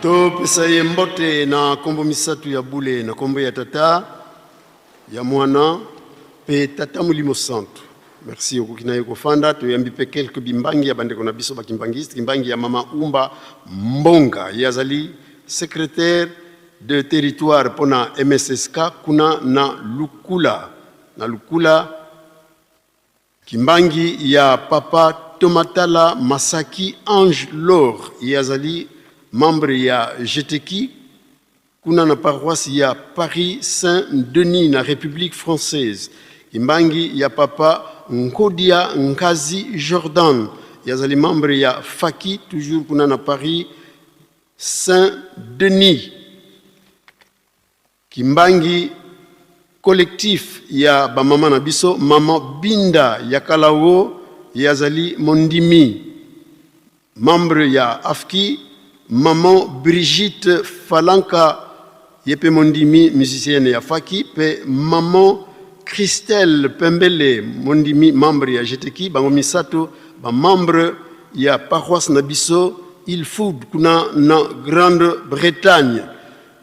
Topesa ye mbote na nkombo misato ya bule, na nkombo ya Tata, ya Mwana mpe Tata Molimo Santu. Merci, okoki na ye kofanda. Toyambi mpe quelques bimbangi ya bandeko na biso bakimbangiste, kimbangi ya mama Umba Mbonga, ye azali secrétaire de territoire mpo na MSSK kuna na Lukula, na Lukula, kimbangi ya papa Tomatala Masaki Ange Lor, ye azali membre ya GTK Kuna na paroisse ya Paris Saint Denis na Republique française, kimbangi ya papa Nkodia Nkazi Jordan, ye azali membre ya Faki, toujours kuna na Paris Saint Denis. Kimbangi collectif ya ba mama na biso, maman Binda Yakalawo, ye azali mondimi, membre ya AFKI, maman Brigitte Falanka, ye pe mondimi, musicienne ya Faki, pe maman Christelle Pembele, mondimi, membre ya GTKI, bango misato ba membre ya paroisse na biso Ilfood kuna na Grande-Bretagne.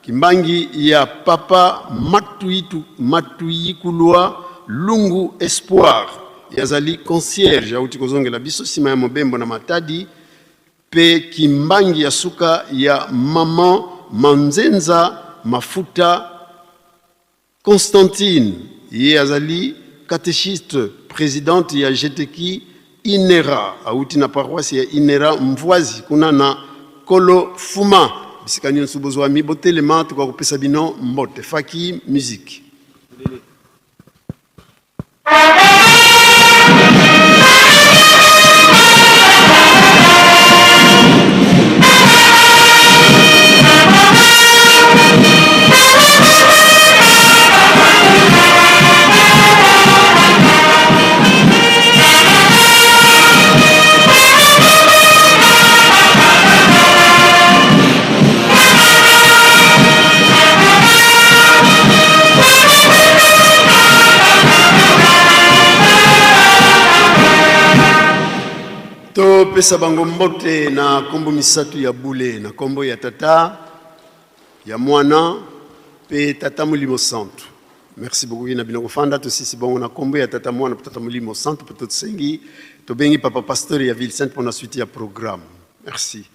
Kimbangi ya papa Matuitu Matuyikulua Lungu Espoir ye azali concierge awuti kozongela biso sima ya mobembo na Matadi pe Kimbangi ya suka ya maman Manzenza Mafuta Constantine ye azali catechiste presidente ya GTKI Inera awuti na paroisse ya Inera Mvuazi kuna na Kolo Fuma. Bisika nionso bozwami botelema tokoka kopesa bino mbote. Faki musique. Topesa bango mbote na nkombo misato ya bule, na nkombo ya Tata, ya Mwana mpe Tata Molimo Santu. Merci beaucoup na bino kofanda tosisi bongo na nkombo ya Tata, Mwana mpe Tata Molimo Santu, mpe tosengi tobengi Papa Pasteur ya Ville Sainte mpo na suite ya programme. Merci.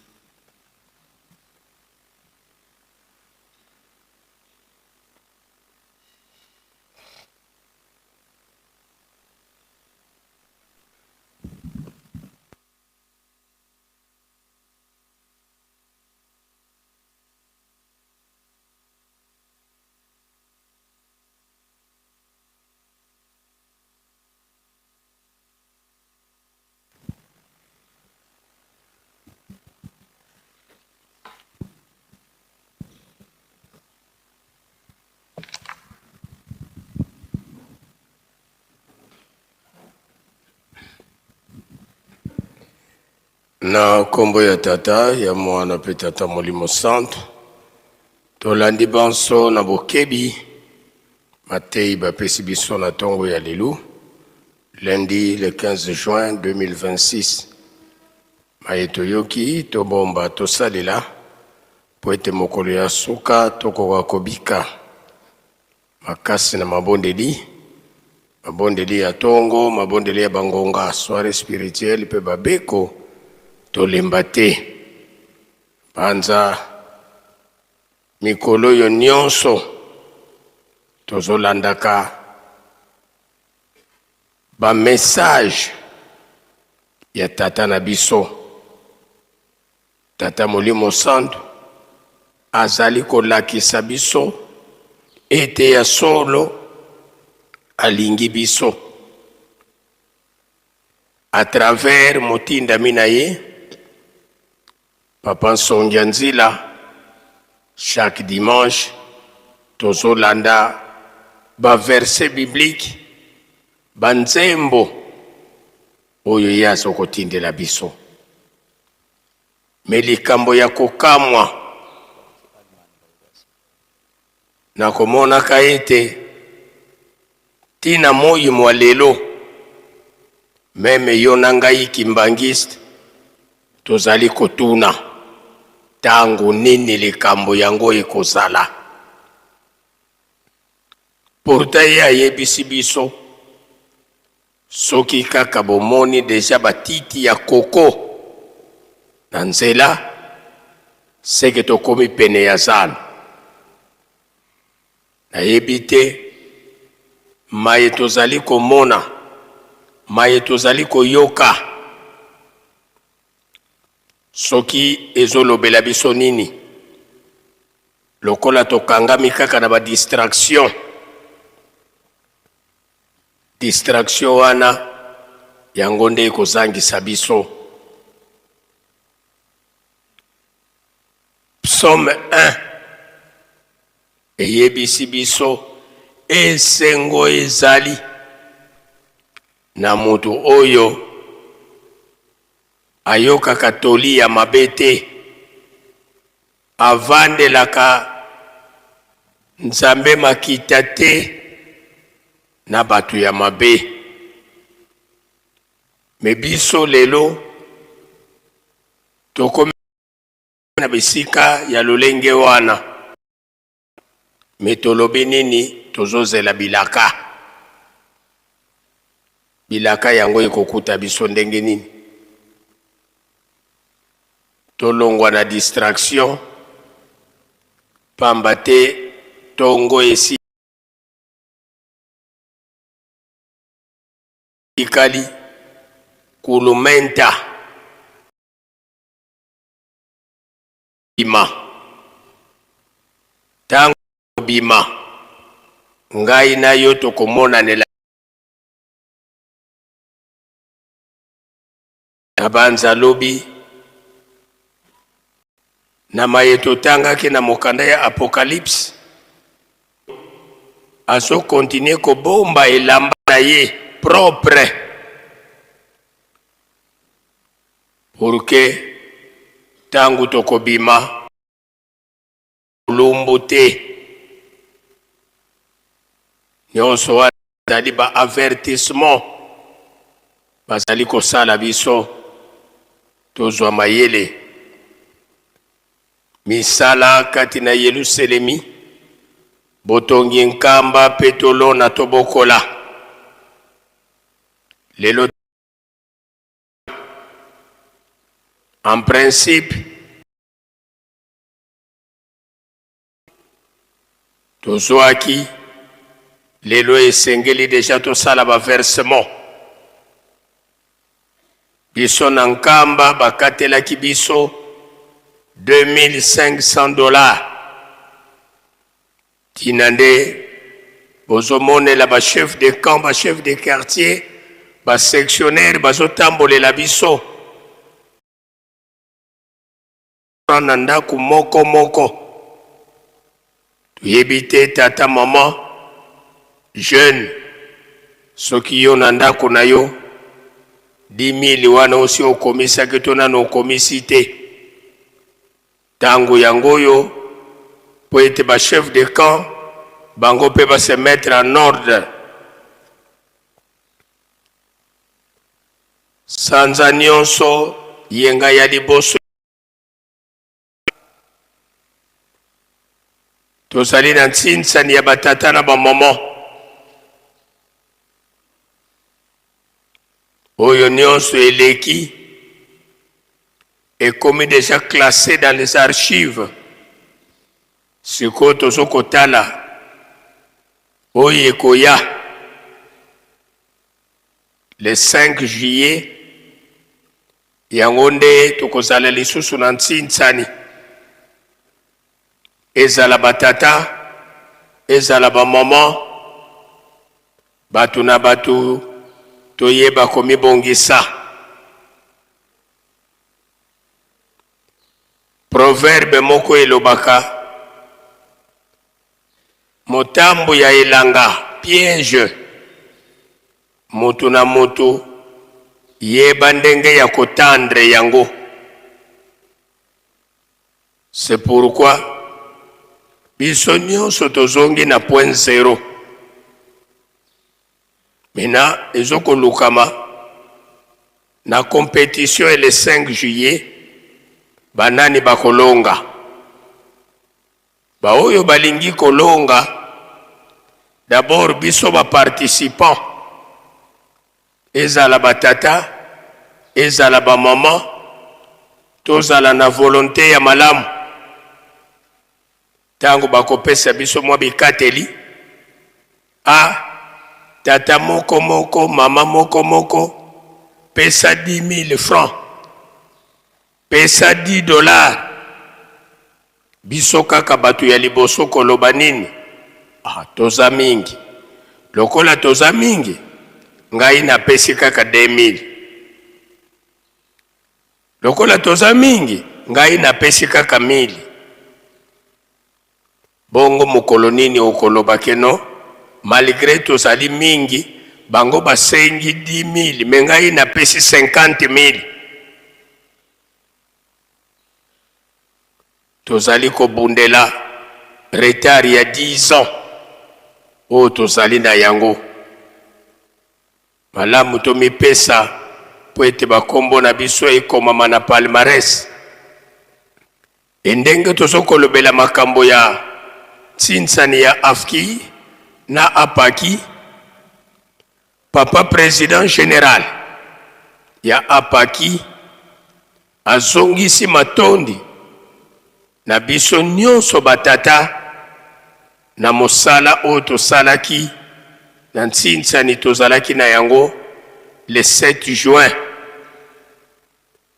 Na nkombo ya Tata, ya Mwana mpe Tata Molimo Santu, tolandi banso na bokebi mateyi bapesi biso na ntongo ya lelo lundi le 15 juin 2026. Maye toyoki, tobomba, tosalela mpo ete mokolo ya suka tokoka kobika makasi na mabondeli, mabondeli ya tongo, mabondeli ya bangonga, soiree spirituelle mpe babeko, tolemba te. Banza mikolo oyo nyonso tozolandaka ba message ya tata na biso Tata Molimo Santu azali kolakisa biso ete ya solo alingi biso à travers motindami na ye Papa Nsongia Nzila. Chaque dimanche tozolanda ba verset biblique, ba nzembo oyo ye azokotindela biso. Me likambo ya kokamwa, nakomonaka ete tina moi mwa lelo, meme yo na ngai kimbanguiste tozali kotuna tango nini likambo yango ekozala. Pourtant ye ayebisi biso Soki kaka bomoni dejà ba titi ya coco na nzela seke tokomi pene ya zalo. Nayebi te maye tozali komona, maye tozali koyoka soki ezolobela biso nini. Lokola tokangami kaka na ba distraction, Distraction wana. Yango nde ekozangisa biso. Psaume 1 eyebisi biso esengo ezali na moto oyo ayokaka toli ya mabe te, avandelaka Nzambe makita te na bato ya mabe. Me biso lelo tokomi na bisika ya lolenge wana, me tolobi nini? Tozozela bilaka. Bilaka yango ekokuta biso ndenge nini? Tolongwa na distraction, pamba te tongo esi etikali kulumenta bima. Tango bima, ngai na yo tokomonanela na banza lobi na maye totangaki na mokanda ya Apocalypse. Azokontinue kobomba elamba na ye propre pour que ntango tokobima bolumbu te. Nyonso wana ezali ba avertissement bazali kosala biso tozwa mayele. Misala kati na Yelusalemi, botongi nkamba mpe tolona tobokola. Lelo en principe tozwaki, lelo esengeli deja tosala ba versement. Biso na Nkamba bakatelaki biso 2500 dollars. Tina nde bozomonela ba chef de camp, ba chef de quartier, ba sectionnaire bazotambolela biso na ndako moko moko. Toyebi te tata, mama, jeune, soki yo na ndako na yo 10 000 wana osi okomisaki to nano okomisi te. Ntango yango oyo mpo ete ba chef de camp bango mpe ba se mettre en ordre. Sanza nyonso yenga ya liboso tozali na nsinsani ya batata na bamama oyo nyonso eleki ekomi déjà classé dans les archives. Sikoyo tozokotala oyo ekoya le 5 juillet, yango nde tokozala lisusu na nsinsani. Ezala batata, ezala bamama, bato na bato toyeba komibongisa. Proverbe moko elobaka motambo ya elanga piège, moto na moto yeba ndenge ya kotendre yango. C'est pourquoi biso nyonso tozongi na point zero. Maintenant ezokolukama na compétition le 5 juillet, banani bakolonga? Baoyo balingi kolonga, d'abord biso ba participants, ezala batata, ezala bamama, tozala na volonté ya malamu. Ntango bakopesa biso mwa bikateli, a tata moko moko, mama moko moko, pesa 10 000 francs, pesa 10 dollars, biso kaka bato ya liboso koloba nini? Ah, toza mingi. Lokola toza mingi, Ngai napesi kaka 2000. Lokola toza mingi, ngai napesi kaka 1000. Bongo mokolo nini okoloba ke no, malgre tozali mingi, bango basengi 10000 mais ngai napesi 50000. Tozali kobundela retard ya 10 ans oyo tozali na yango. Malamu tomipesa mpo ete bakombo na biso ekomama na palmarès. E ndenge tozokolobela makambo ya ntsinsani ya AFKI na APAKI, papa president general ya APAKI azongisi matondi na biso nyonso batata na mosala oyo tosalaki na ntsinsani tozalaki na yango le 7 juin,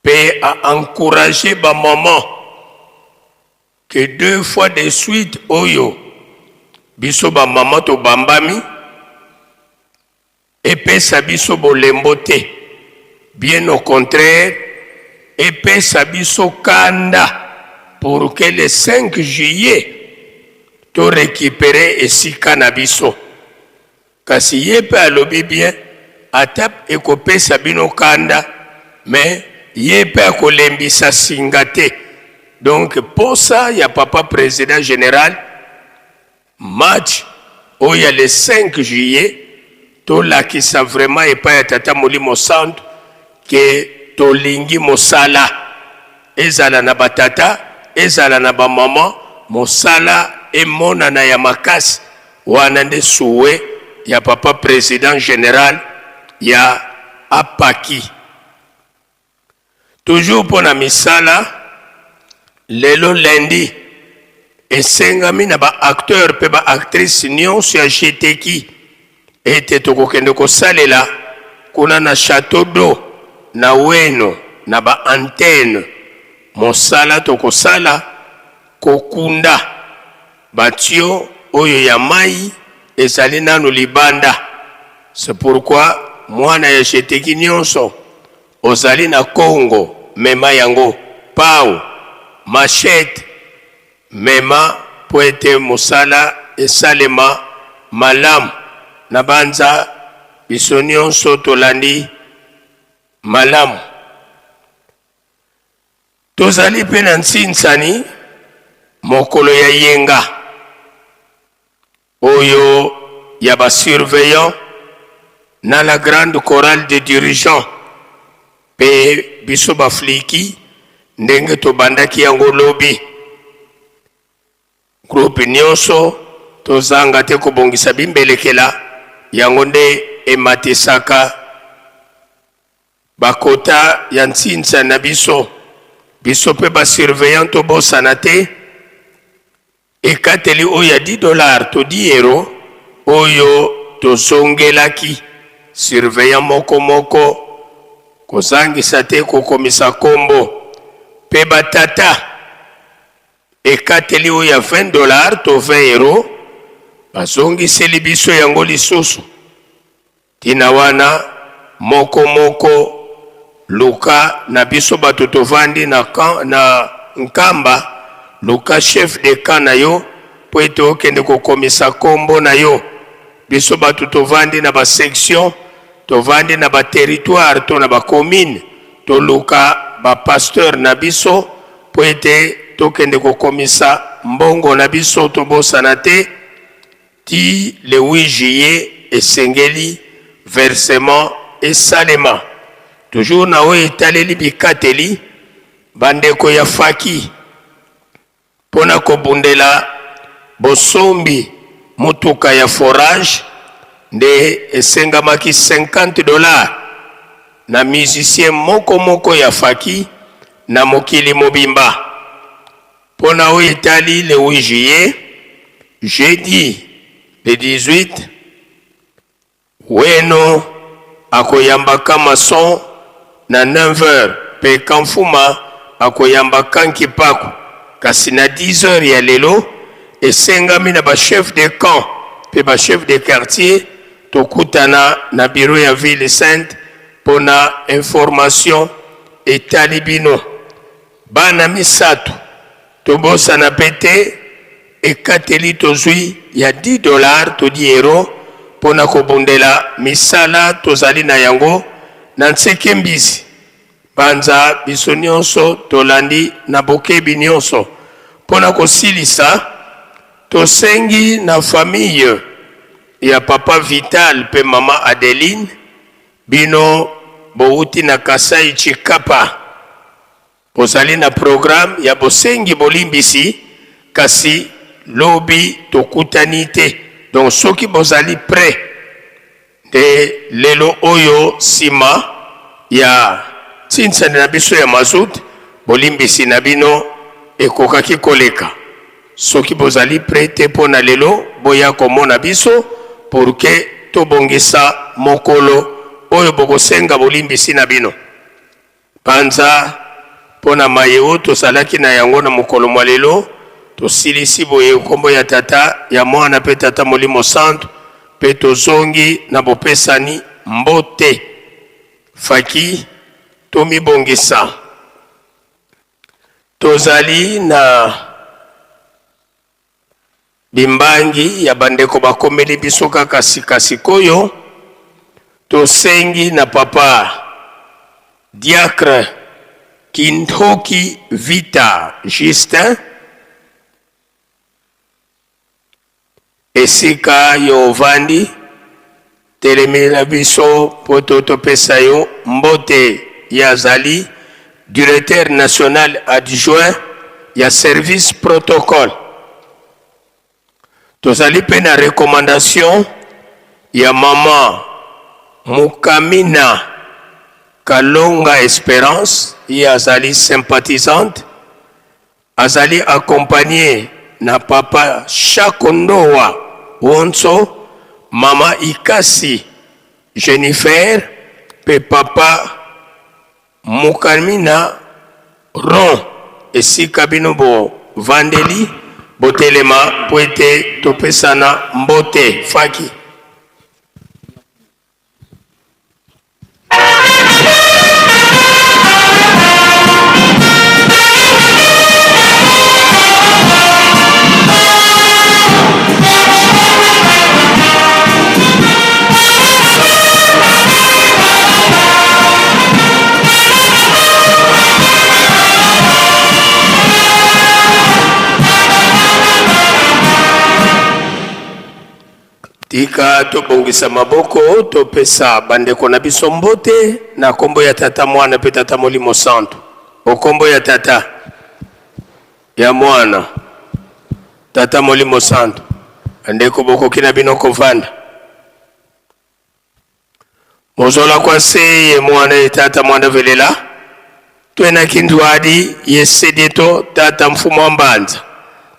mpe a encourager ba maman que deux fois de suite oyo biso ba maman tobambami epesa biso bolembo te, bien au contraire epesa biso kanda pour que le 5 juillet to récupérer esika na biso. Kasi ye mpe alobi bien, ata ekopesa bino kanda, mais ye mpe akolembisa singa te. Donc posa ya papa président général, match oyo ya le 5 juillet tolakisa vraiment epai ya Tata Molimo Santu ke tolingi mosala ezala na batata, ezala na bamama, mosala emonana ya makasi. Wana nde souhait ya papa président général ya APAKI. Toujours mpo na misala, lelo lundi esengami na ba acteur mpe ba actrice nyonso ya GTK ete tokokende kosalela kuna na Château d'eau na Weno na ba antenne. Mosala tokosala kokunda batio oyo ya mai ezali nanu libanda. C'est pourquoi mwana ya GTK nyonso ozali na Congo, mema yango pau, machette, mema po ete mosala esalema malamu. Na banza biso nyonso tolandi malamu. Tozali mpe na nsinsani mokolo ya yenga oyo ya ba surveillant na la grande chorale de dirigeants, mpe biso bafliki ndenge tobandaki yango lobi, groupe nyonso tozanga te kobongisa bimbelekela yango nde ematisaka bakota ya nsinsa na biso. Biso mpe ba surveillant tobosana te ekateli oyo ya 10 $ to 10 € oyo tozongelaki surveillant moko moko, kozangisa te kokomisa kombo. Mpe batata, ekateli oyo ya 20 $ to 20 € bazongiseli biso yango lisusu. Ntina wana, moko moko luka na biso bato tovandi na, camp, na Nkamba, luka chef de camp na yo mpo ete okende kokomisa kombo na yo. Biso bato tovandi na basection, tovandi na baterritoire to na bacommune, toluka bapasteur na biso mpo ete tokende kokomisa mbongo na biso. Tobosana te ti le 8 juillet esengeli versement esalema. Toujours na oyo etaleli bikateli, bandeko ya faki mpona kobundela bosombi motuka ya forage nde esengamaki 50 $ na musicien moko moko ya faki na mokili mobimba. Mpona oyo etali le 8 juillet, jeudi le 18, Weno akoyamba maçon na 9h mpe Kamfuma akoyamba Kankipaku. Kasi na 10h ya lelo esengami na bachef de camp mpe bachef de quartier. tokutana na bureau ya ville sainte mpo na information etali bino. Bana misato, tobosana mpe te ekateli tozwi ya 10 dollars to 10 euros mpo na kobundela misala tozali na yango na nseke mbizi. Banza biso nyonso tolandi na bokebi nyonso. Mpo na kosilisa, tosengi na famille ya papa Vital mpe mama Adeline, bino bowuti na Kasai Tshikapa, bozali na programme ya bosengi bolimbisi, kasi lobi tokutani te. Donc soki bozali prêt nde lelo oyo sima ya ntinsani na biso ya mazout, bolimbisi na bino ekokaki koleka. Soki bozali prêt te mpo na lelo, boya komona biso pour que tobongisa mokolo oyo bokosenga bolimbisi na bino. Panza mpo na maye oyo tozalaki na yango na mokolo mwa lelo, tosilisi boye nkombo ya Tata, ya Mwana mpe Tata Molimo Santu, mpe tozongi na bopesani mbote. Faki, tomibongisa. Tozali na bimbangi ya bandeko bakomeli biso kaka sika sikoyo. Tosengi na papa diacre Kintoki Vita Justin, esika yo ovandi, telemela biso mpo to topesa yo mbote. Ye azali directeur national adjoint ya service protocole. Tozali mpe na recommandation ya mama Mukamina Kalonga Esperance, ye azali sympathisante, azali accompagné na papa Shako Ndowa Wonso, mama Ikasi Jennifer mpe papa Mukamina Ron. Esika bino bovandeli, botelema mpo ete topesana mbote. Faki. Tika tobongisa maboko, topesa bandeko na biso mbote na kombo ya Tata, Mwana mpe Tata Molimo Santu. Okombo ya Tata, ya Mwana, Tata Molimo Santu. Bandeko, bokoki na bino kovanda. Mozola kwa se ye mwana ye tata mwanda velela twena kindwadi ye sedieto tata mfumu wa mbanza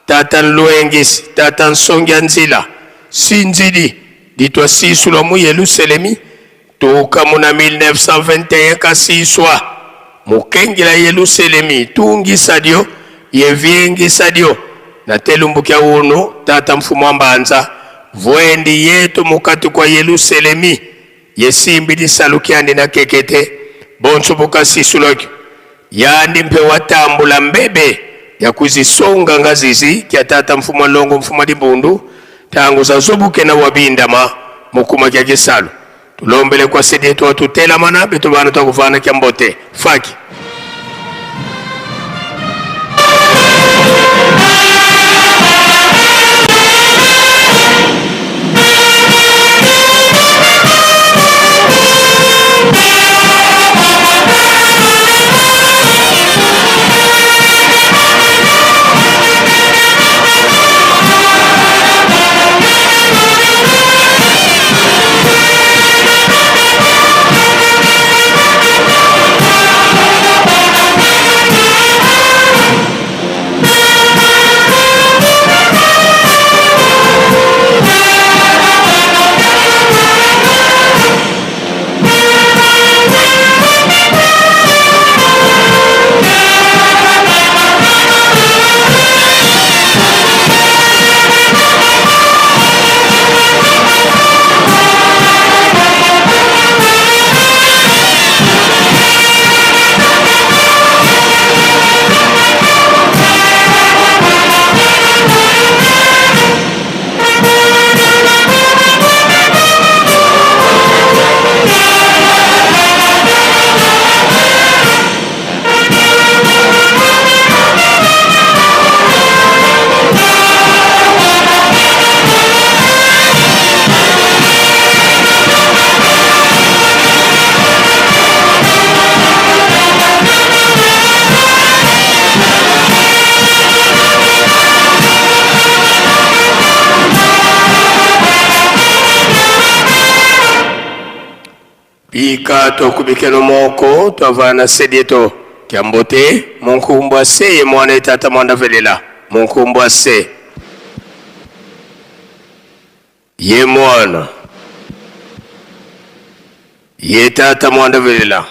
tata nluengisi tata nsongi ya nzila sinzidi ditwa sisulwa mu Yeluselemi tuka muna 1921 kasiswa mukengila Yeluselemi tungisa dio ye viengisa dio na telumbukia unu tata mfumu wa mbanza vwendi yetu mukati kwa Yeluselemi yesimbi lisaluki yandi na kekete bonso bukasisulaki yandi mpe watambula mbebe ya kuzisonga ngazizi kya tata mfumu wa longo mfumu wa libundu tango zazobuke na wabindama mukuma kya kisalu tulombele kwa sidi yetu watutelamana betu bana twakuvana kya mbote faki. Bika tokubikeno moko twavana sedieto kyambote munkumbwa se ye mwana etata mwanda velela munkumbwa se ye mwana ye tata mwanda velela.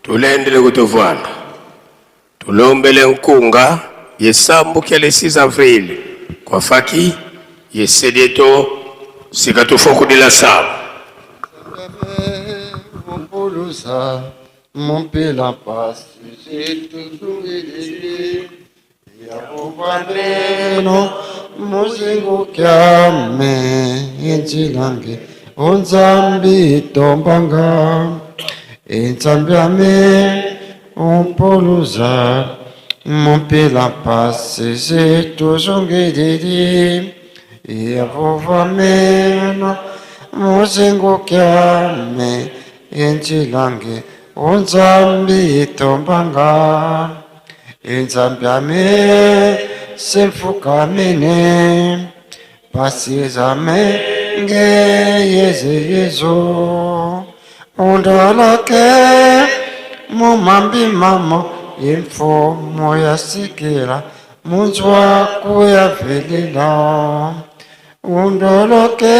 Tulendele kutovwanda tulombele nkunga yesambukia le 6 avril kwa faki yesedieto sika tufokudila saba Mon pasi Yakubaneno muzingu kyame inchilange onzambi tombanga inzambiame umpoluza mumpila pasi tuzungididi Yavuvameno muzingu kyame inchilange onzambi tombanga inzambiame semfukamene pasizame nge yeze yezo undalake mumambi mamo imfumo yasikila munzwa kuyavelela undoloke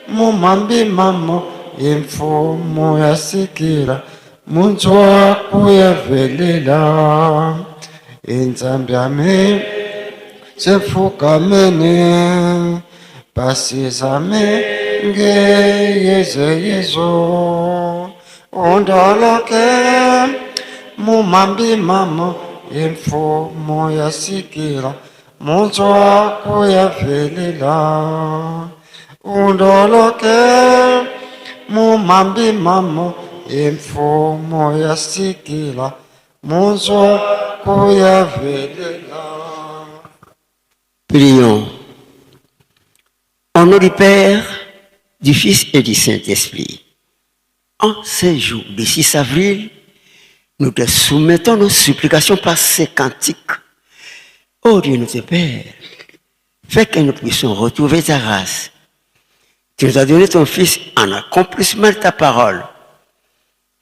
mumambi mamo imfumo yasikila munzwa kuyavelela inzambiame sefukamene pasizame nge yeze yezo undoloke mumambi mamo imfumo yasikila munzwa kuyavelela undoloke mumambi mamo imfumo yasikila munzwa kuyavelela. Prions. Au nom du Père, du Fils et du Saint-Esprit. En ces jours du 6 avril, nous te soumettons nos supplications par ces cantiques. Ô Dieu notre Père, fais que nous puissions retrouver ta grâce. Tu nous as donné ton Fils en accomplissement de ta parole.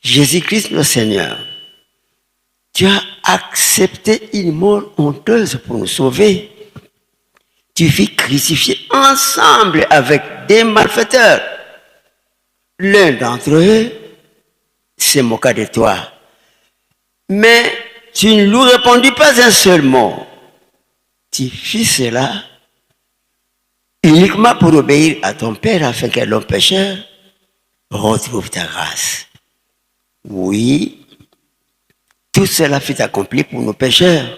Jésus-Christ notre Seigneur, tu as accepté une mort honteuse pour nous sauver. Tu fus crucifié ensemble avec des malfaiteurs. L'un d'entre eux se moqua de toi. Mais tu ne lui répondis pas un seul mot. Tu fis cela uniquement pour obéir à ton Père afin que l'homme pécheur retrouve ta grâce. Oui, tout cela fut accompli pour nos pécheurs.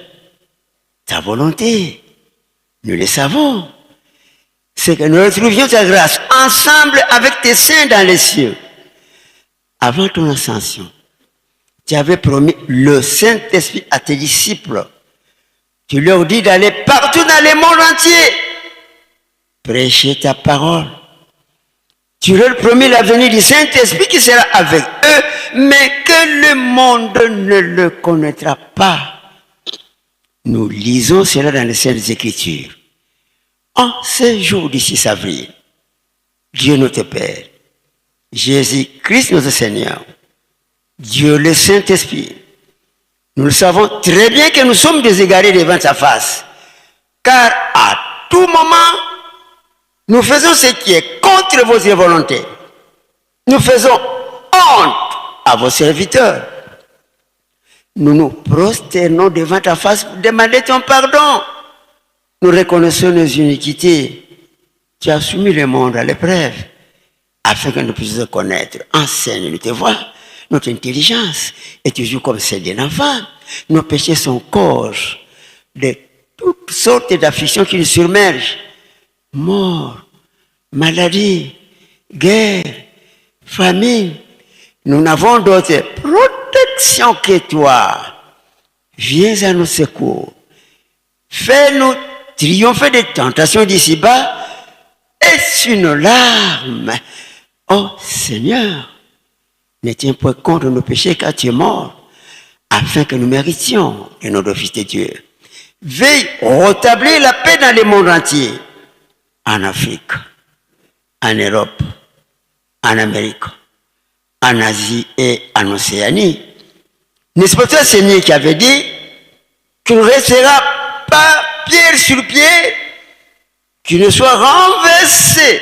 Ta volonté, nous le savons. C'est que nous retrouvions ta grâce ensemble avec tes saints dans les cieux. Avant ton ascension, tu avais promis le Saint-Esprit à tes disciples. Tu leur dis d'aller partout dans le monde entier, prêcher ta parole. Tu leur promis la venue du Saint-Esprit qui sera avec eux, mais que le monde ne le connaîtra pas. Nous lisons cela dans les Saintes Écritures. En ce jour du 6 avril, Dieu notre Père, Jésus-Christ notre Seigneur, Dieu le Saint-Esprit, nous le savons très bien que nous sommes déségarés devant sa face, car à tout moment, nous faisons ce qui est contre vos volontés. Nous faisons honte à vos serviteurs. Nous nous prosternons devant ta face pour demander ton pardon. Nous reconnaissons nos iniquités. Tu as soumis le monde à l'épreuve afin que nous puissions connaître. Enseigne-nous tes voies. Notre intelligence est toujours comme celle d'un enfant. Nos péchés sont cause de toutes sortes d'afflictions qui nous submergent. Mort, maladie, guerre, famine. Nous n'avons d'autre protection que toi. Viens à nos secours. Fais-nous triompher des tentations d'ici-bas et sur nos larmes. Oh Seigneur, ne tiens point compte de nos péchés car tu es mort, afin que nous méritions de notre fils de Dieu. Veille rétablir la paix dans le monde entier, en Afrique, en Europe, en Amérique, en Asie et en Océanie. N'est-ce pas toi, Seigneur, qui avait dit qu'il ne restera pas pierre sur pierre, qu'il ne soit renversé?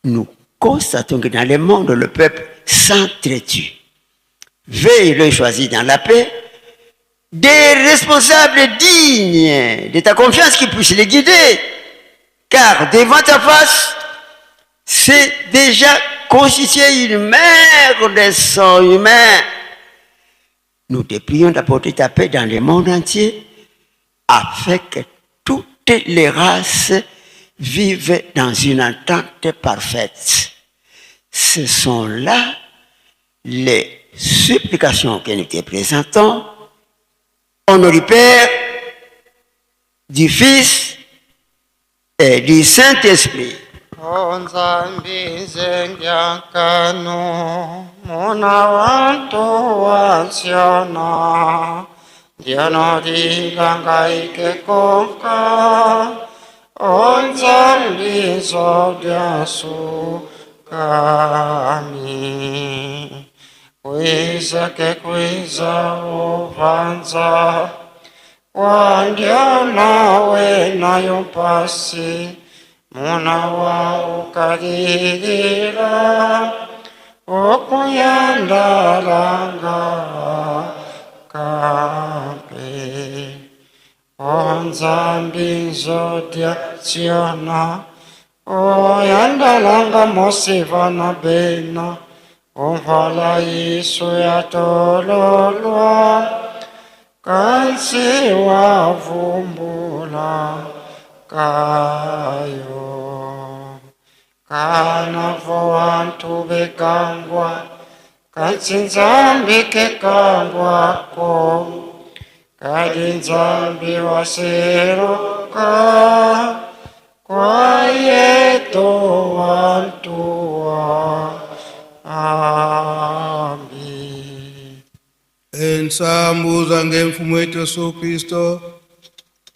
Nous constatons que dans le monde, le peuple s'entretue. Veille le choisir dans la paix, des responsables dignes de ta confiance qui puissent les guider, car devant ta face, c'est déjà constitué une mer de sang humain. Nous te prions d'apporter ta paix dans le monde entier, afin que toutes les races vivent dans une entente parfaite. Ce sont là les supplications que nous te présentons au nom du Père, du Fils et du Saint-Esprit. O Nzambi zengiankanu muna wantu wansiona Diano dilangaike konka O Nzambi zodiasu kami Kwiza ke kwiza uvanza Wandiona we nayo pasi Muna wa ukalilila Okuyandalanga kampe O Nzambi nzodia tsiona Oyandalanga mosivana bena Umvala Yesu yatololwa Kansi wavumbula kayo Kana voantu bekangwa Kansi Nzambi kekangwako Kadi Nzambi waseruka Kwayeto wantua Ambi. Ensambuza ngemfumo wetu Yesu Kristo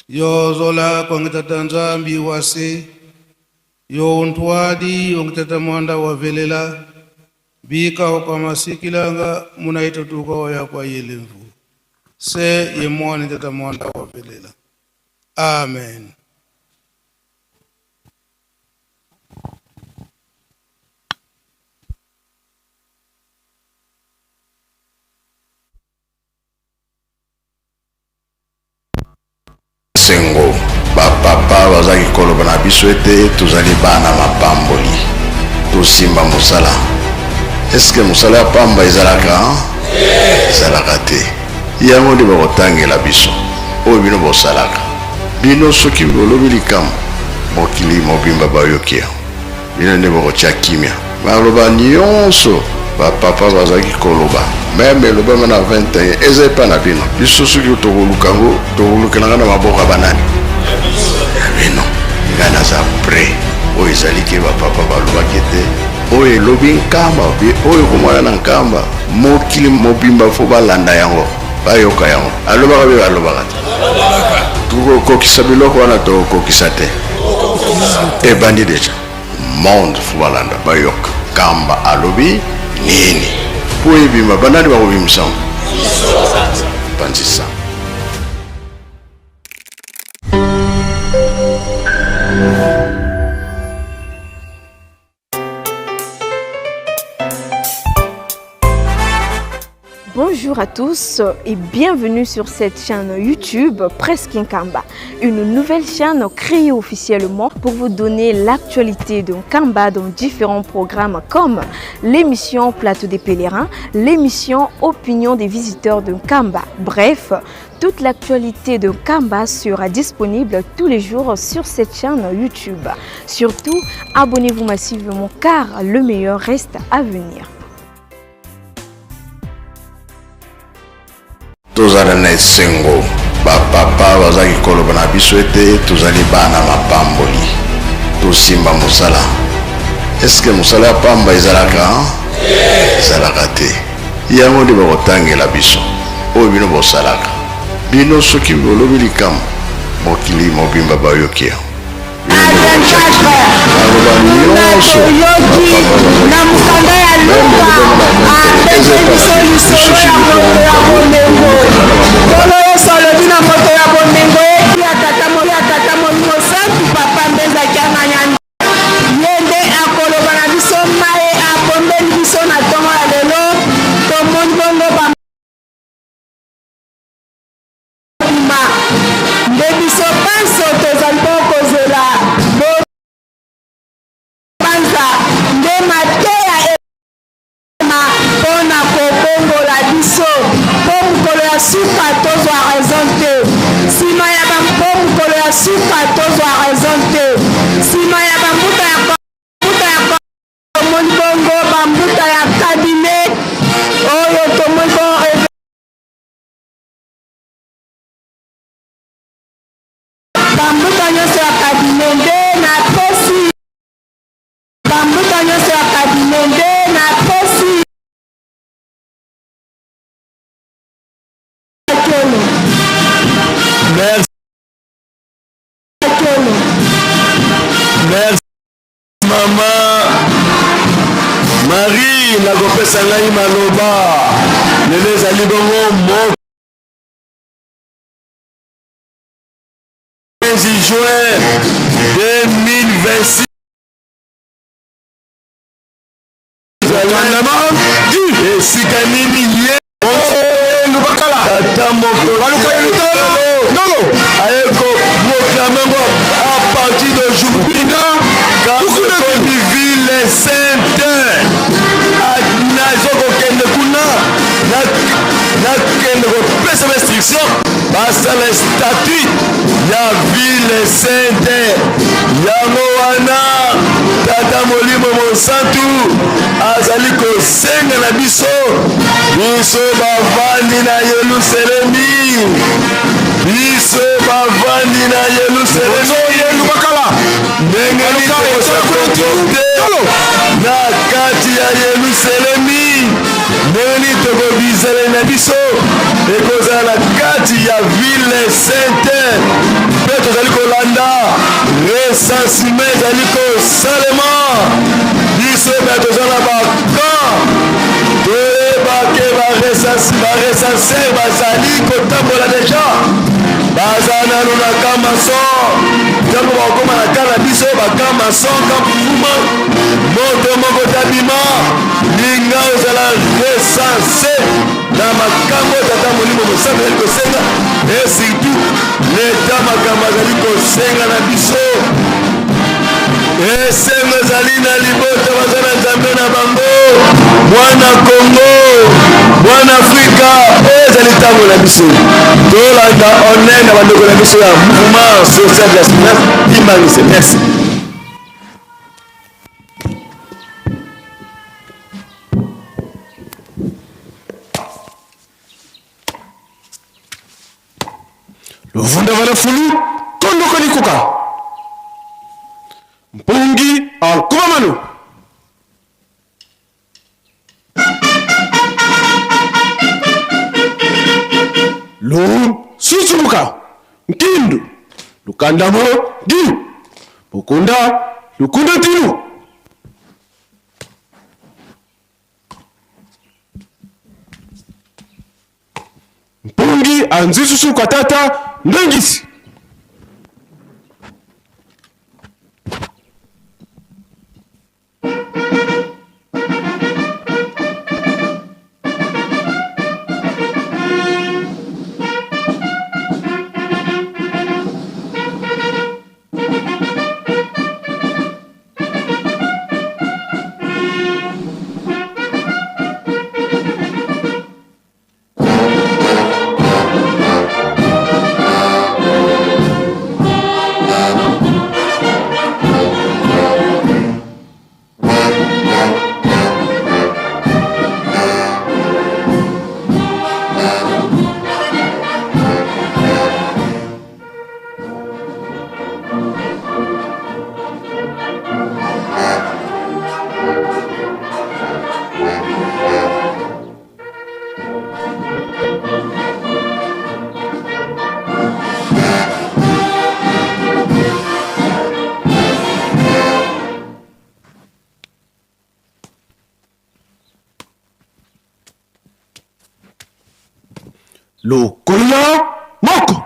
yozola kwangitata Nzambi wase yo ntwadi yongitata mwanda wavelela bika kwa masikilanga munaitotuka oya kwa yelemvu se yemwani tata mwanda wavelela. Amen. Sengo bapapa bazalaki koloba na biso ete tozali bana mapamboli, tosimba mosala. Eske mosala ya pamba ezalaka? Ezalaka te. Yango nde bakotangela biso oyo bino bosalaka. Bino soki bolobi likambo, Mokili mobimba bayoki yango. Bino nde bokotia kimia. Maloba nionso ba papa bazalaki koloba meme elobama na 21 eza epa na bino. Biso soki tokoluka yango tokolukela nga na maboko ya banani? Ya bino. Nga naza près. Oyo ezali ke ba papa balobaki ete oyo elobi Nkamba obi oyo ekomona na Nkamba mokili mobimba fo balanda yango bayoka yango. Alobaka be alobaka te. Tokokokisa biloko wana tokokokisa te. Ebandi deja. Monde fo balanda bayoka Nkamba alobi nini. Po ebima banani bakobimisa yango? Panzisa. Bonjour à tous et bienvenue sur cette chaîne YouTube Presque Nkamba, une nouvelle chaîne créée officiellement pour vous donner l'actualité de Nkamba dans différents programmes comme l'émission Plateau des pèlerins, l'émission Opinion des visiteurs de Nkamba. Bref, toute l'actualité de Nkamba sera disponible tous les jours sur cette chaîne YouTube. Surtout, abonnez-vous massivement car le meilleur reste à venir. Tozala na esengo, ba papa bazalaki koloba na biso ete tozali bana mapamboli. Tosimba mosala. Est-ce que mosala ya pamba ezalaka? Ezalaka te. Yango nde bakotangela biso oyo bino bosalaka. Bino soki bolobi likambo, mokili mobimba bayoki yango. 24 kuna toyoki na mokanda ya Luka apesi biso lisolo ya moto ya bomengo. Nkolo Yesu alobi na moto ya bomengo ete ya Tata ya Tata Molimo Santu Papa Mbeza Kianganya ye nde akoloba na biso maye abombeli biso na ntongo ya lelo. Tomoni bongo ba Bima nde biso banso tozali bongo kozela bobanza nde mateya ema mpo na kobongola biso mpo mokolo ya suka tozwa raison te nsima ya ba mpo mokolo ya suka tozwa raison te nsima ya bambuta ya mbuta ya tomoni bongo bambuta ya cabinet oyo tomoni bongo Bambuta nyonso ya kabine nde napesi. Bambuta nyonso ya kabine nde napesi. Kelo. Merci. Kelo. Merci mama Marie nakopesa ngai maloba lelo ezali bongo moko 15 juin 2026 esika nini ye tata moko aye koproklame ngo à partir d'aujourd'hui kakomi ville sainte nazokokende kuna nakende kopesa ba instruction basala statut ya ville sainte. Yango wana Tata Molimo Mosantu azali kosenga na biso, biso bavandi na Yelusalemi, biso bavandi na Yelusalemi, ndenge nini tokosakote na kati ya Yelusalemi, ndenge nini tokobizaleli na biso ekozala na kati ya ville sainte. Mpe tozali kolanda recensement ezali kosalema, biso mpe toza na bacamp, toyeba ke barecenser bazali kotambola deja, baza nanu na camp maçon. Ntango bakokoma na camp na biso, bacamp maçon, camp fuma, moto moko tabima linga ozala recense na makambo tata molimo mosantu azali kosenga, et surtout leta makambo azali kosenga na biso. Esengo ezali na libota baza na Nzambe na bango. Mwana Kongo, mwana Afrika, oyo ezali ntango na biso. Tolanda honneur na bandeko na biso ya mouvement social de la souffrance Kimbanguiste. Merci. Luvunda vala fulu kondoko likuka mpungi ankuba manu. Lu susumuka nkindu lukandamo gi bukunda lukunda tilu. Mpungi anzisusu kwa tata ndengisi. Lokolo moko.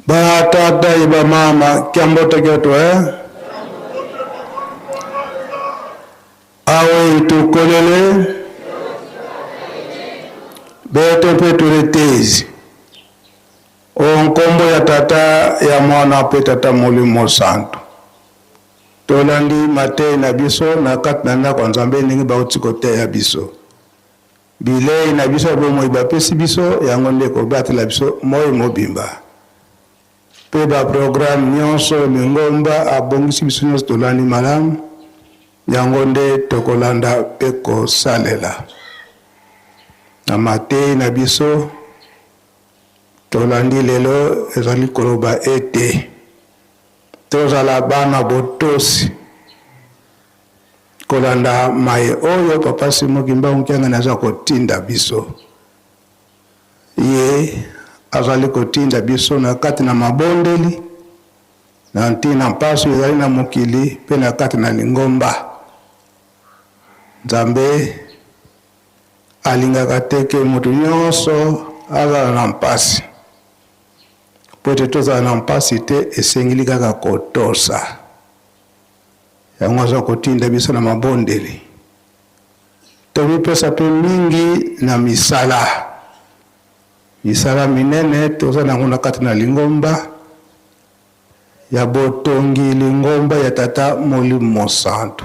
Ba tata ye ba mama kiambote kioto eh? Awe tukolele beto mpe tuletezi o nkombo ya Tata, ya Mwana mpe Tata Molimo Santu. Tolandi mateyi na biso na kati na ndako ya Nzambe ndenge bauti koteya biso. Bilei na biso ya bomoi bapesi biso, yango nde ekobatela biso moi mobimba. Mpe ba programme nyonso lingomba abongisi biso nyonso tolandi malamu, yango nde tokolanda mpe kosalela. Na mateyi na biso tolandi lelo ezali koloba ete tozala bana botosi kolanda maye oyo Papa Simon Kimbangu Kiangani aza kotinda biso. Ye azali kotinda biso na kati na mabondeli na ntina mpasi ezali na mokili mpe na kati na lingomba. Nzambe alingaka te ke moto nyonso azala na mpasi. Mpo ete tozala na mpasi te, esengeli kaka kotosa. Yango aza kotinda biso na mabondeli. Tomipesa mpe mingi na misala. Misala minene toza na yango na kati na lingomba ya botongi lingomba ya Tata Molimo Mosantu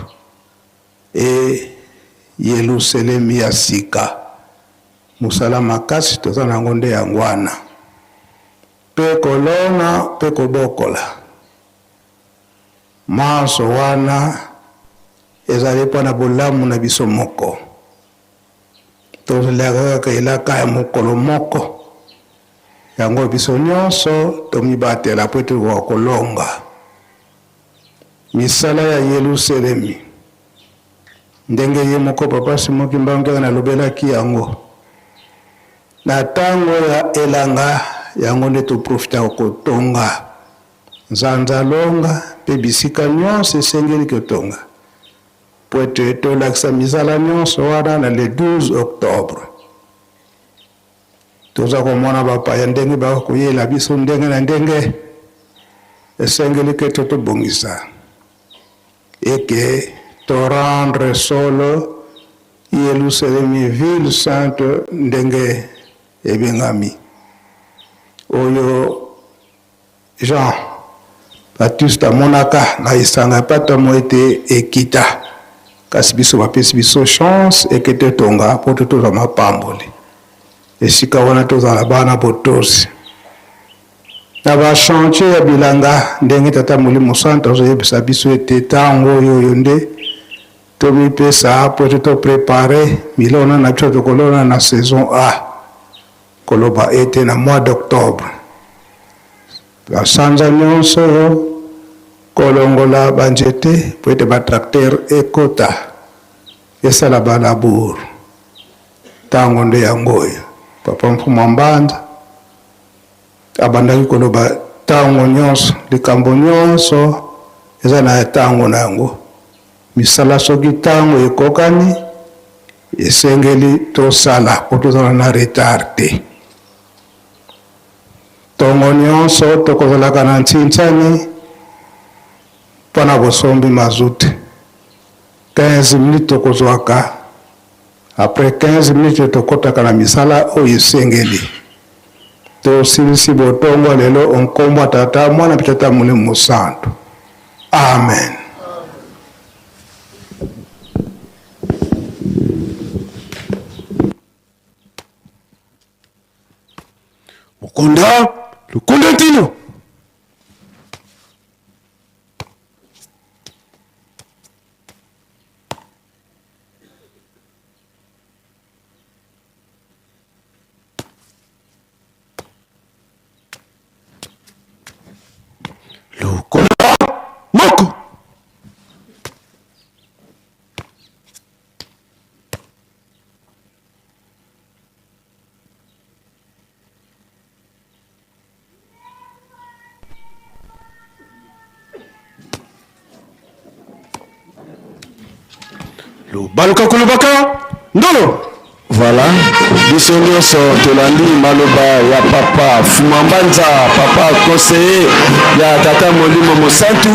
e Yeluselemi ya sika. Mosala makasi toza na yango nde yango wana. Mpe kolona mpe kobokola. Manso wana ezali mpo na bolamu na biso moko. Tozalaka kaka elaka ya mokolo moko. Yango biso nyonso tomibatela mpo ete tokoka kolonga misala ya Yeluselemi. Ndenge ye moko Papa Simon Kimbangu Kiangani alobelaki yango na tango ya elanga, yango nde toprofitaka kotonga Nzanzalonga mpe bisika nyonso esengeli kotonga mpo ete tolakisa misala nyonso wana na le 12 octobre. Toza komona bapaya ndenge bakoyela biso ndenge na ndenge, esengeli ke to tobongisa eke to rendre solo Yelusalemi ville sainte ndenge ebengami oyo Jean, Baptiste amonaka na esanga ya Patamo ete ekita, kasi biso bapesi biso chance eke totonga mpo te tozwa mapamboli. Esika wana tozala bana botosi na ba chantier ya bilanga, ndenge Tata Molimo Santu azoyebisa biso ete ntango oyo oyo nde tomipesa mpo ete toprepare milona na biso tokolona na saison A, koloba ete na mois d'octobre. Basanza nyonso oyo kolongola ba nzete mpo ete ba tracteur ekota esala ba labour. Tango nde yango oyo. Papa Mfumua Mbanza abandaki koloba tango nyonso, likambo nyonso eza na tango na yango. Misala soki tango ekokani esengeli tosala mpo tozala na retard te. Tongo nionso tokozalaka na Ntsintsani mpo na bosombi mazout. 15 minutes tokozwaka, après 15 minutes tokotaka na misala oyo esengeli. Tosilisi botongo lelo o nkombo ya Tata, Mwana mpe Tata Molimo Mosantu. Amen. Mukunda lukunda ntino. Lukola moko. Lubaluka kulubaka ndolo. Voilà, biso nyonso tolandi maloba ya papa Fumambanza, papa conseiller ya tata Molimo Mosantu,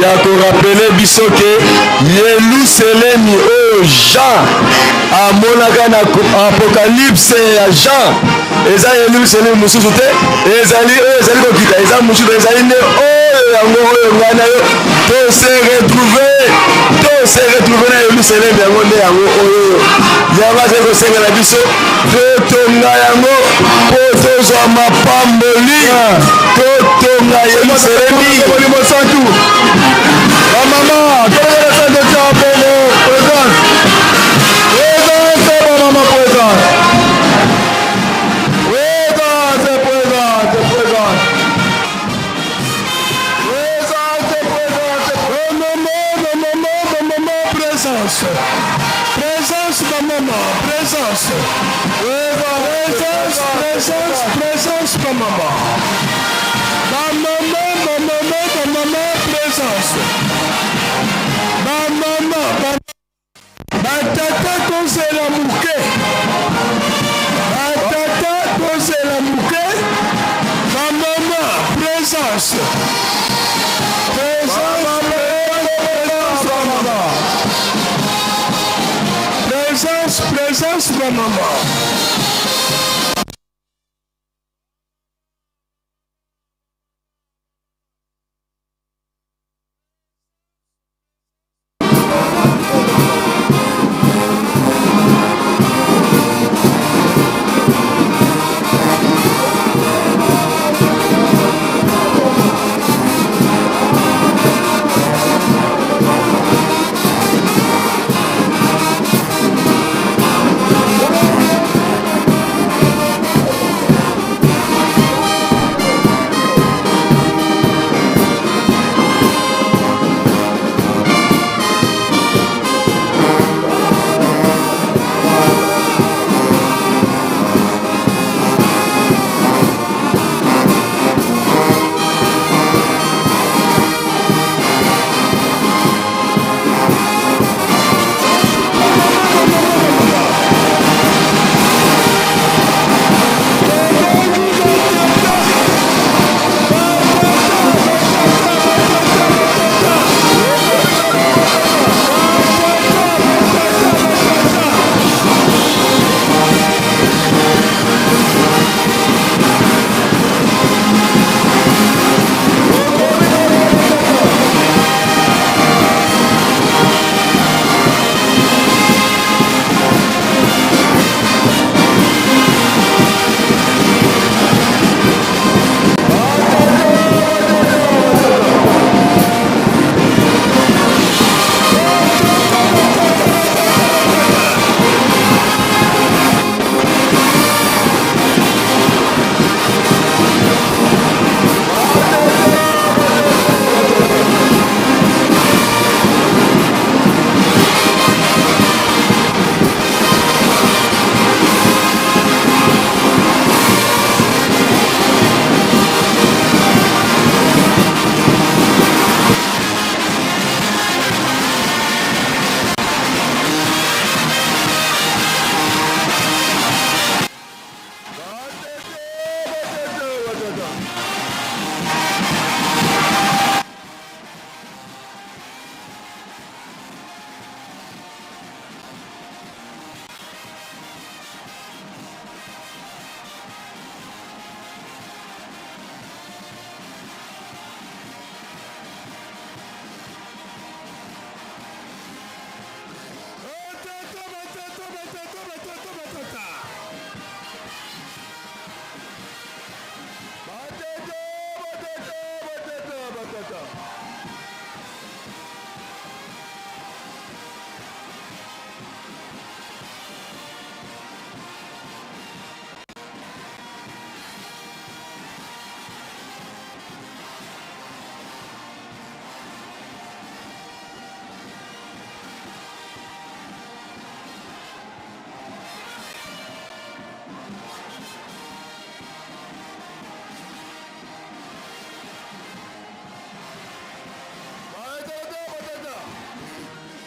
ya korapele biso ke Yelusalemi oyo Jean amonaka na apocalypse ya Jean eza Yelusalemi mosusu te, ezali oyo ezali kokita, eza mosusu, ezali nde oyo yango oyo ngai na yo to se retrouve, to se retrouve na Yelusalemi yango nde yango oyo yango azali kosenga na biso totonga yango mpo tozwa mapamboli, totonga Yelusalemi. Molimo Santu, bamama tolobela santo tia bongo présence, présence bamama, présence, présence, présence, présence, présence, présence. Bamama, bamama, bamama, présence, présence, bamama, présence, présence, présence, présence, bamama, bamama, bamama, bamama, présence, bamama, batata tozela moke, batata tozela moke, bamama, présence, présence, présence, bamama, présence, présence, bamama. batata.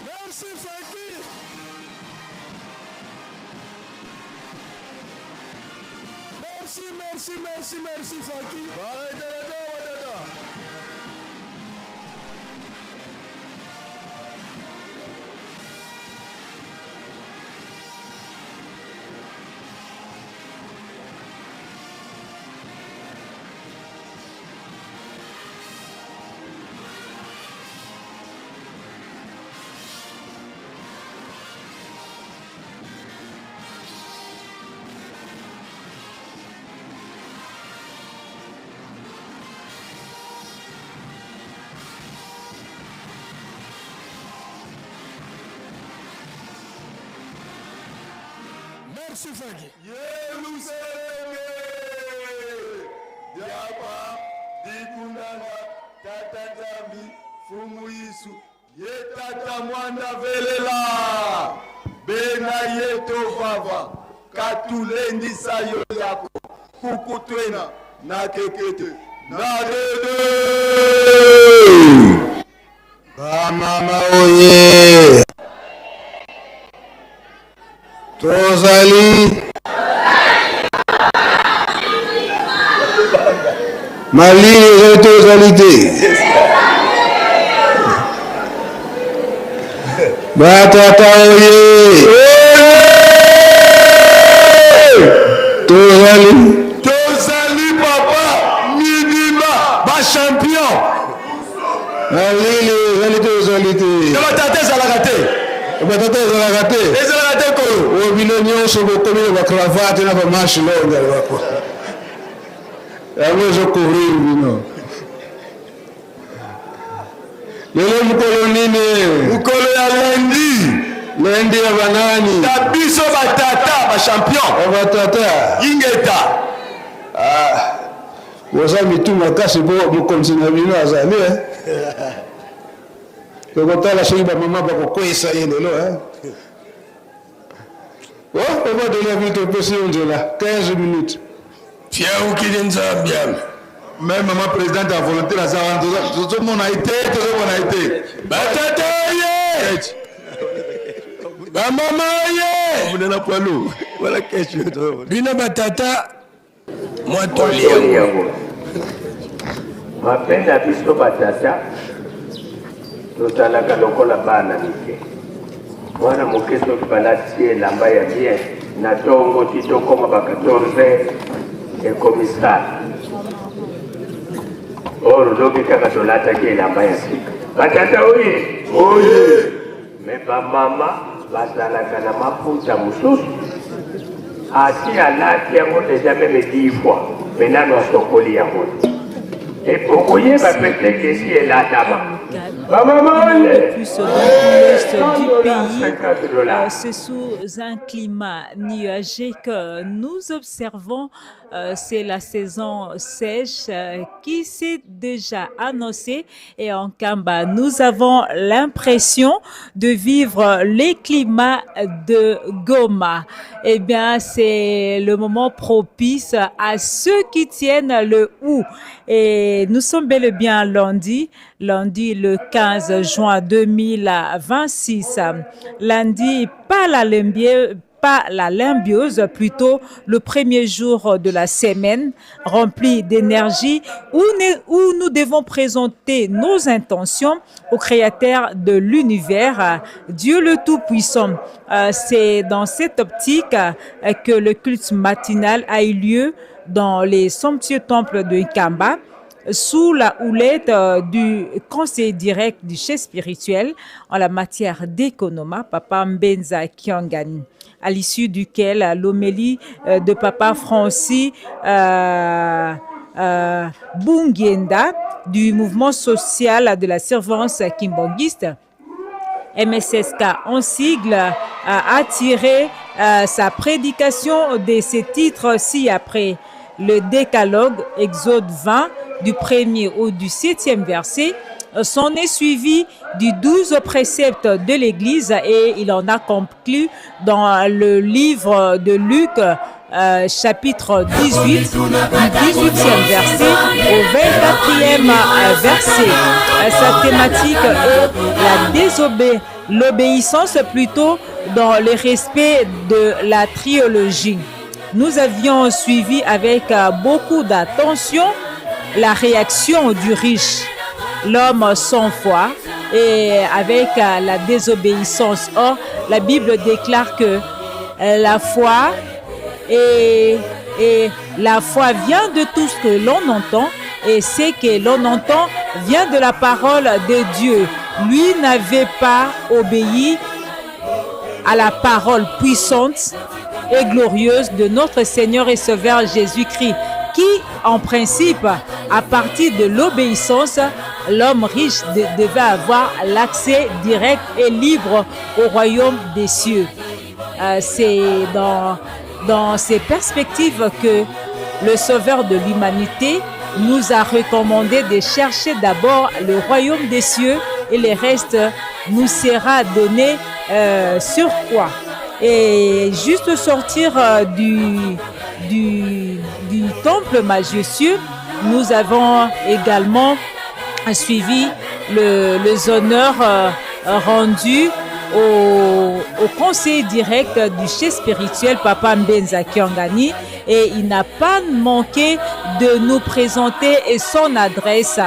Merci Faki. Merci, merci, merci, merci Faki. Batata, batata. Merci Faki. Yelusaleme diapa dikundana tata Nzambi fumu Yesu ye tata mwana velela bena ye tovava katulendisa yo yako kukutwena na kekete na dede. Bamama oye! Tozali malili ezali to ezali te? Batata oye! Tozali Tozali papa mibimba ba champion. Malili ezali te ezali te. Na batata ezalaka te. Batata ezalaka te. Ezalaka te kolo. Oyo bino nyonso bokomi na ba cravate na ba manche longue bako. Yango ezo couvrir bino. Lelo mokolo nini? Mokolo ya lundi. Lundi ya banani? Ya biso batata ba champion. Ya batata. Ingeta. Ah. Boza mitu makasi po mokonzi na bino azali eh. Tokotala soki ba mama bakokweyisa ye lelo eh. Oh, papa de la vie topesi yo nzela 15 minutes. Fiaukili Nzambi ame. Mais maman présidente ya volontaire aza wana tozomona ye te tozomona ye te. Batata ye! Bamama ye! Bino batata Mwa toli yango. Mabe na biso batata, tozalaka lokola bana mike. Mwana moke soki balati ye elamba ya bien na tongo ti tokoma ba 14 heures ekomi sale. Or lobi kaka tolataki elamba ya sika. Batata oye! Oye! Mais ba mama bazalaka na maputa mosusu asi alati yango deja meme 10 fois mais nanu asokoli yango te et okoyeba pe te ke esi elatama. Ba mama oye! Plus dans l'ouest du pays, c'est sous un climat nuageux que nous observons c'est la saison sèche qui s'est déjà annoncée et en Kamba, nous avons l'impression de vivre les climats de Goma. Eh bien, c'est le moment propice à ceux qui tiennent le ou. Et nous sommes bel et bien lundi, lundi le 15 juin 2026. Lundi, pas la pas la limbiose, plutôt le premier jour de la semaine rempli d'énergie où, où nous devons présenter nos intentions au Créateur de l'univers, Dieu le Tout-Puissant. Euh, c'est dans cette optique euh, que le culte matinal a eu lieu dans les somptueux temples de Nkamba sous la houlette euh, du conseiller direct du chef spirituel en la matière d'économa, Papa Mbenza Kiangani, à l'issue duquel l'homélie euh, de Papa Francis euh, euh, Bungienda du mouvement social de la servance kimbangiste MSSK en sigle a attiré euh, sa prédication de ces titres ci-après. Le décalogue, Exode 20, du premier au du septième verset, s'en est suivi du 12 préceptes de l'Église et il en a conclu dans le livre de Luc, euh, chapitre 18, du 18e verset au 24e euh, verset. Euh, sa thématique est la désobé l'obéissance plutôt dans le respect de la triologie. Nous avions suivi avec beaucoup d'attention la réaction du riche, l'homme sans foi, et avec la désobéissance. Or, la Bible déclare que la foi et, et la foi vient de tout ce que l'on entend et ce que l'on entend vient de la parole de Dieu. Lui n'avait pas obéi à la parole puissante et glorieuse de notre Seigneur et Sauveur Jésus-Christ, qui, en principe, à partir de l'obéissance, l'homme riche devait avoir l'accès direct et libre au royaume des cieux. Euh, c'est dans, dans ces perspectives que le Sauveur de l'humanité nous a recommandé de chercher d'abord le royaume des cieux et le reste nous sera donné euh, sur quoi. Et juste sortir euh, du, du, du temple majestueux, nous avons également suivi le, les honneurs euh, rendus au, au conseiller direct du chef spirituel Papa Mbenza Kiangani et il n'a pas manqué de nous présenter son adresse.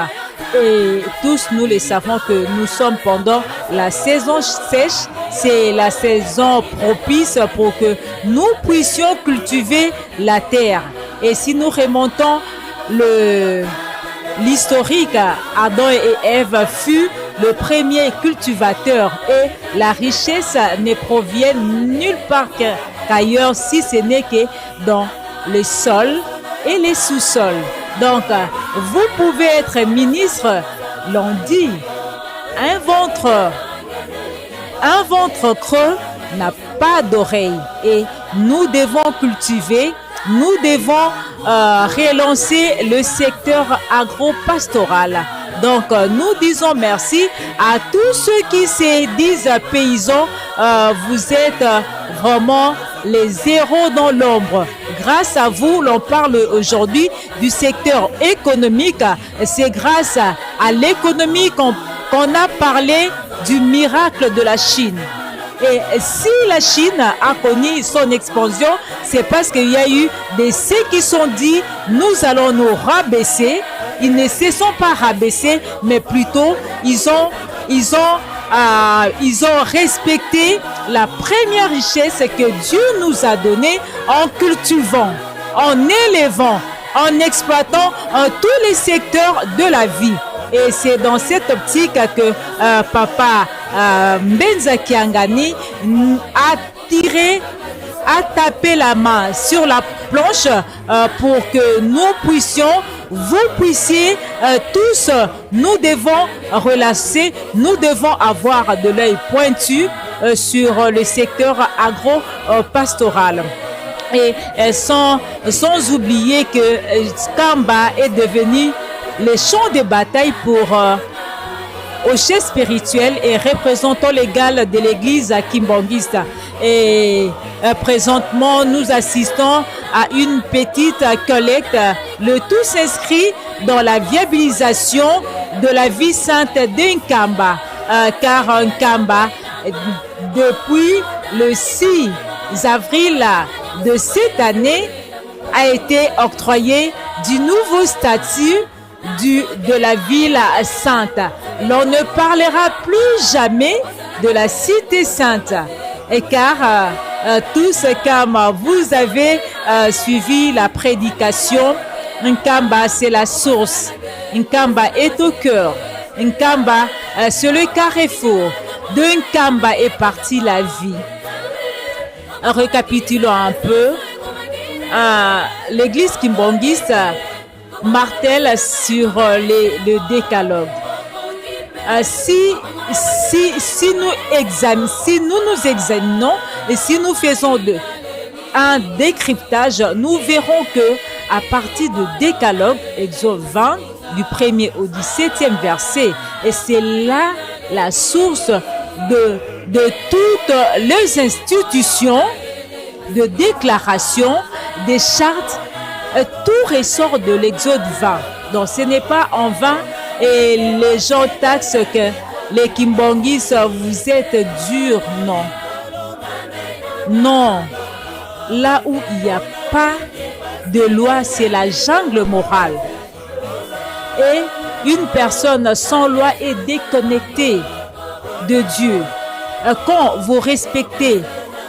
Et tous nous le savons que nous sommes pendant la saison sèche. C'est la saison propice pour que nous puissions cultiver la terre. Et si nous remontons le, l'historique, Adam et Ève furent le premier cultivateur et la richesse ne provient nulle part qu'ailleurs si ce n'est que dans le sol et les sous-sols. Donc, vous pouvez être ministre, l'on dit. Un ventre, un ventre creux n'a pas d'oreille et nous devons cultiver, nous devons euh, relancer le secteur agro-pastoral. Donc, euh, nous disons merci à tous ceux qui se disent paysans. Euh, vous êtes vraiment les héros dans l'ombre. Grâce à vous, l'on parle aujourd'hui du secteur économique. C'est grâce à l'économie qu'on a parlé du miracle de la Chine. Et si la Chine a connu son expansion, c'est parce qu'il y a eu des ceux qui sont dit, nous allons nous rabaisser. Ils ne se sont pas rabaissés, mais plutôt ils ont, ils ont, euh, ils ont respecté la première richesse que Dieu nous a donnée en cultivant, en élevant, en exploitant euh, tous les secteurs de la vie. Et c'est dans cette optique que euh, papa euh, Mbenza Kiangani a tiré, a tapé la main sur la planche euh, pour que nous puissions, vous puissiez euh, tous, nous devons relancer, nous devons avoir de l'œil pointu euh, sur le secteur agro-pastoral. Et sans, sans oublier que Kamba est devenu le champ de bataille pour euh, au chef spirituel et représentant légal de l'église à Kimbanguiste. Et euh, présentement, nous assistons à une petite collecte. Le tout s'inscrit dans la viabilisation de la vie sainte d'Nkamba. Euh, car Nkamba, depuis le 6 avril de cette année a été octroyé du nouveau statut du, de la ville sainte. L'on ne parlera plus jamais de la cité sainte. Et car euh, euh, tous comme vous avez euh, suivi la prédication, Nkamba, c'est la source. Nkamba est au cœur. Nkamba, c'est le carrefour. De Nkamba est partie la vie. Récapitulons un peu. L'église kimbangiste martèle sur les, le décalogue. Si, si, si, nous examinons, si nous nous examinons et si nous faisons de, un décryptage, nous verrons que à partir de Décalogue, Exode 20, du 1er au 17e verset, et c'est là la source de, de toutes les institutions de déclaration, des chartes, tout ressort de l'Exode 20. Donc ce n'est pas en vain et les gens taxent que les Kimbangis, vous êtes durs. Non. Non. Là où il n'y a pas de loi, c'est la jungle morale. Et une personne sans loi est déconnectée de Dieu. Quand vous respectez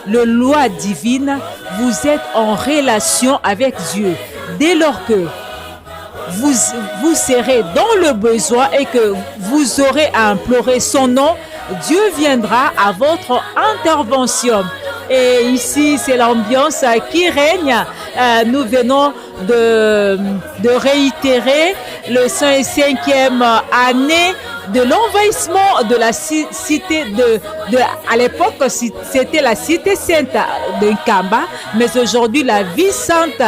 le loi divine, vous êtes en relation avec Dieu. Dès lors que vous, vous serez dans le besoin et que vous aurez à implorer son nom, Dieu viendra à votre intervention. Et ici, c'est l'ambiance qui règne. Euh, nous venons de, de réitérer le 105e année de l'envahissement de la cité de, de à l'époque c'était la cité sainte de Nkamba, mais aujourd'hui la vie sainte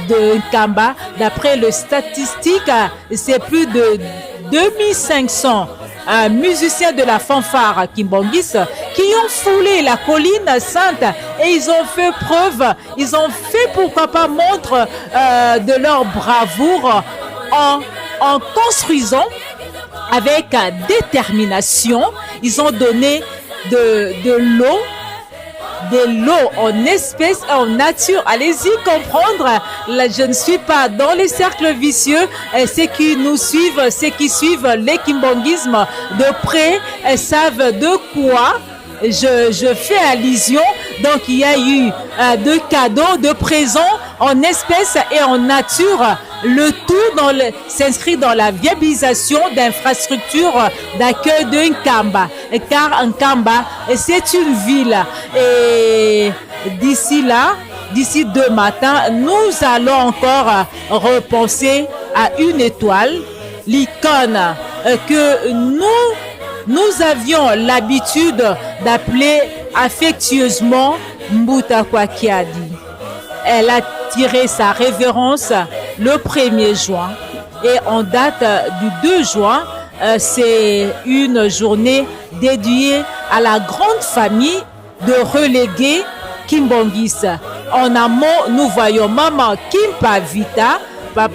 de Nkamba, d'après le statistique, c'est plus de 2500 un musicien de la fanfare Kimbangis qui ont foulé la colline sainte et ils ont fait preuve, ils ont fait pourquoi pas montre euh, de leur bravoure en, en construisant avec détermination. Ils ont donné de, de l'eau de l'eau en espèces, en nature. Allez-y comprendre. Là, je ne suis pas dans les cercles vicieux. Et ceux qui nous suivent, ceux qui suivent l'équimbanguisme de près savent de quoi je, je fais allusion. Donc, il y a eu euh, deux cadeaux, de présents en espèces et en nature. Le tout s'inscrit dans la viabilisation d'infrastructures d'accueil de Nkamba. Car Nkamba, c'est une ville. Et d'ici là, d'ici deux matins, nous allons encore repenser à une étoile, l'icône que nous nous avions l'habitude d'appeler affectueusement Mbuta Kwakiadi. Elle a tiré sa révérence le 1er juin et en date du 2 juin, euh, c'est une journée dédiée à la grande famille de relégués Kimbongis. En amont, nous voyons Maman Kimpa Vita,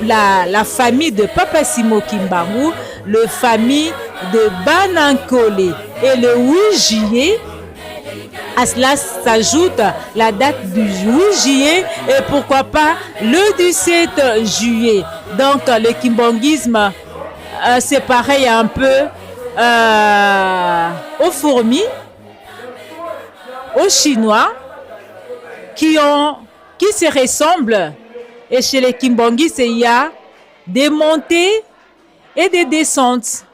la, la famille de Papa Simo Kimbangu, le famille de Banankole. Et le 8 juillet, à cela s'ajoute la date du 8 juillet et pourquoi pas le 17 juillet. Donc le kimbanguisme, euh, c'est pareil un peu euh, aux fourmis, aux Chinois qui, ont, qui se ressemblent. Et chez les Kimbanguistes, il y a des montées et des descentes,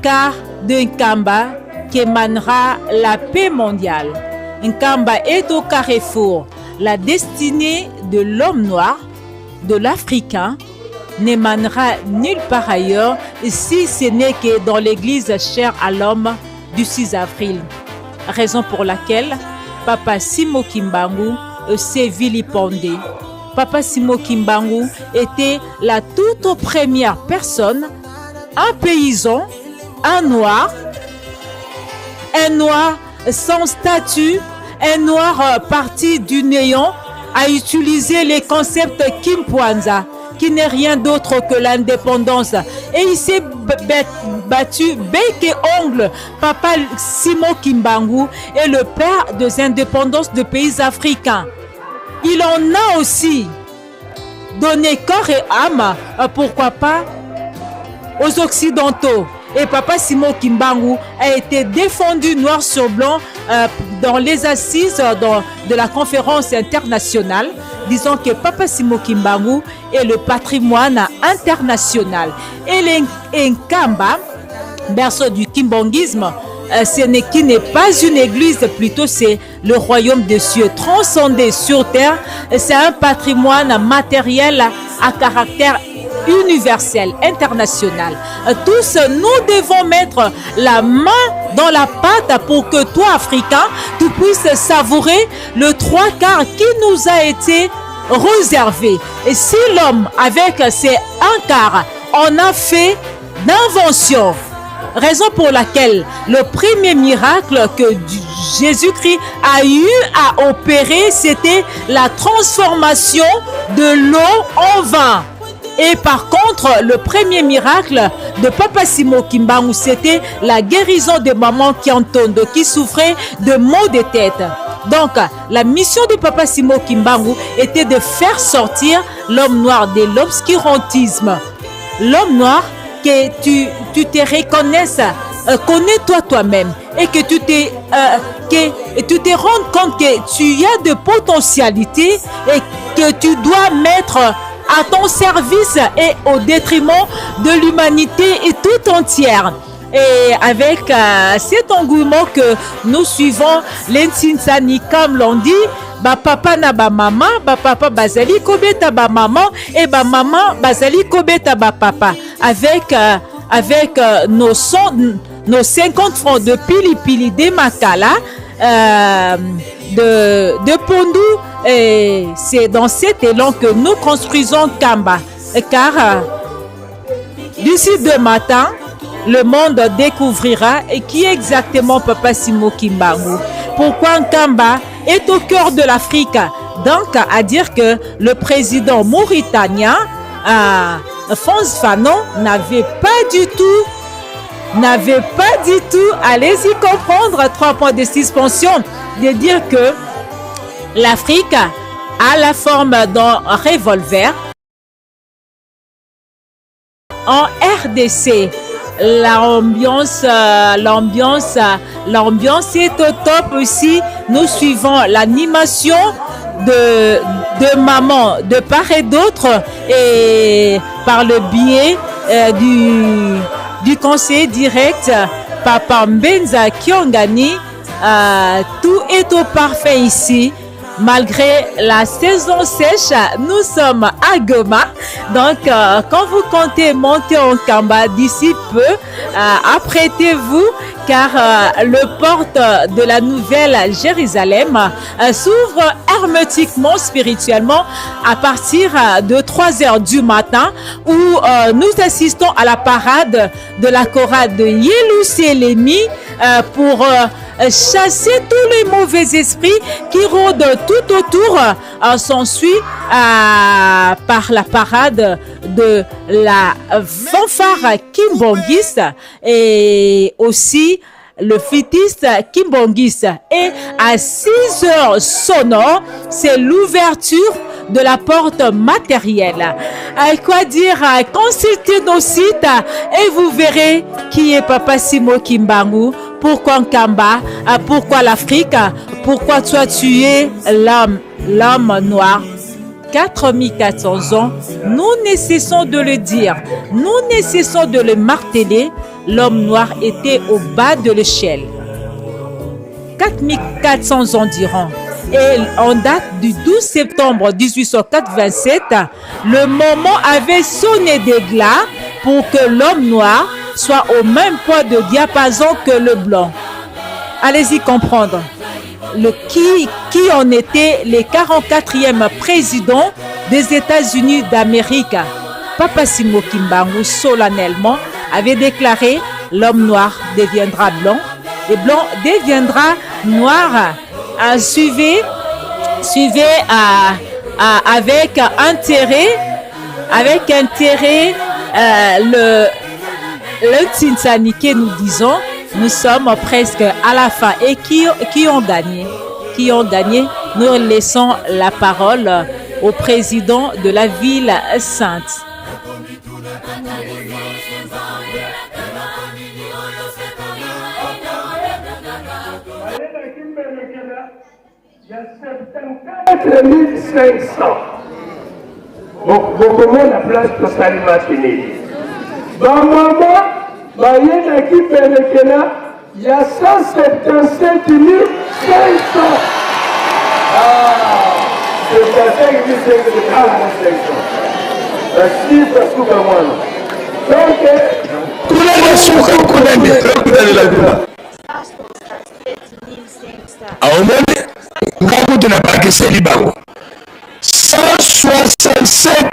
car de Nkamba qu'émanera la paix mondiale. Nkamba est au carrefour. La destinée de l'homme noir, de l'Africain, n'émanera nulle part ailleurs si ce n'est que dans l'église chère à l'homme du 6 avril. Raison pour laquelle Papa Simo Kimbangu s'est vilipendé. Papa Simo Kimbangu était la toute première personne, un paysan, un noir, un noir sans statut, un noir parti du néant, a utilisé les concepts Kimpwanza, qui n'est rien d'autre que l'indépendance. Et il s'est battu bec et ongle. Papa Simon Kimbangu est le père des indépendances de pays africains. Il en a aussi donné corps et âme, pourquoi pas, aux Occidentaux. Et Papa Simon Kimbangu a été défendu noir sur blanc dans les assises de la conférence internationale, disant que Papa Simon Kimbangu est le patrimoine international. Et l'Nkamba, berceau du kimbanguisme, ce n'est qui n'est pas une église, plutôt c'est le royaume des cieux transcendé sur terre. C'est un patrimoine matériel à caractère universel, international. Tous, nous devons mettre la main dans la pâte pour que toi, Africain, tu puisses savourer le 3/4 qui nous a été réservé. Et si l'homme, avec ses 1/4, en a fait d'invention, raison pour laquelle le premier miracle que Jésus-Christ a eu à opérer, c'était la transformation de l'eau en vin. Et par contre, le premier miracle de Papa Simon Kimbangu, c'était la guérison de maman Kiantondo qui souffrait de maux de tête. Donc, la mission de Papa Simon Kimbangu était de faire sortir l'homme noir de l'obscurantisme. L'homme noir, que tu te reconnaisses, connais-toi toi-même et que tu te rendes compte que tu as de potentialités et que tu dois mettre à ton service et au détriment de l'humanité et tout entière. Et avec cet engouement que nous suivons l'Ntsinsani, comme l'on dit, ba papa na ba mama, ba papa bazali kobeta ba maman et ba maman bazali kobeta ba papa. Avec nos 50 francs de pili pili de makala, de pondu, et c'est dans cet élan que nous construisons Nkamba. Car d'ici demain matin, le monde découvrira qui est exactement Papa Simon Kimbangu. Pourquoi Nkamba est au cœur de l'Afrique? Donc, à dire que le président mauritanien, Frantz Fanon, n'avait pas du tout, n'avait pas du tout, allez-y comprendre, 3 points de suspension, de dire que l'Afrique a la forme d'un revolver. En RDC, l'ambiance est au top aussi. Nous suivons l'animation de maman de part et d'autre et par le biais du conseiller direct Papa Mbenza Kiongani. Tout est au parfait ici. Malgré la saison sèche, nous sommes à Goma. Donc, quand vous comptez monter en Nkamba d'ici peu, apprêtez-vous car le porte de la Nouvelle Jérusalem s'ouvre hermétiquement, spirituellement, à partir de 3 heures du matin où nous assistons à la parade de la chorale de Yelusalemi pour chasser tous les mauvais esprits qui rôdent tout autour, s'ensuit par la parade de la fanfare Kimbanguiste et aussi le flûtiste Kimbanguiste. Et à 6 heures sonores, c'est l'ouverture de la porte matérielle. Quoi dire? Consultez nos sites et vous verrez qui est Papa Simon Kimbangu, pourquoi Nkamba, pourquoi l'Afrique, pourquoi toi tu es l'homme noir. 4400 ans, nous ne cessons de le dire, nous ne cessons de le marteler, l'homme noir était au bas de l'échelle. 4400 ans durant. Et en date du 12 septembre 1887, le moment avait sonné des glas pour que l'homme noir soit au même point de diapason que le blanc. Allez-y comprendre. Le qui en était les 44e présidents des États-Unis d'Amérique, Papa Simon Kimbangu solennellement avait déclaré: l'homme noir deviendra blanc et blanc deviendra noir. Suivez avec intérêt, avec intérêt Le Tsinsanike, nous disons, nous sommes presque à la fin. Et qui, qui ont gagné Qui ont gagné Nous laissons la parole au président de la ville sainte. 4500 bokomona place tosali match nini bamama bayelaki pelekela ya 177500 75500 bachiffre suka mwana donc kuna nde suka kuna nde aomoni nga kutu na bakiseli bango 167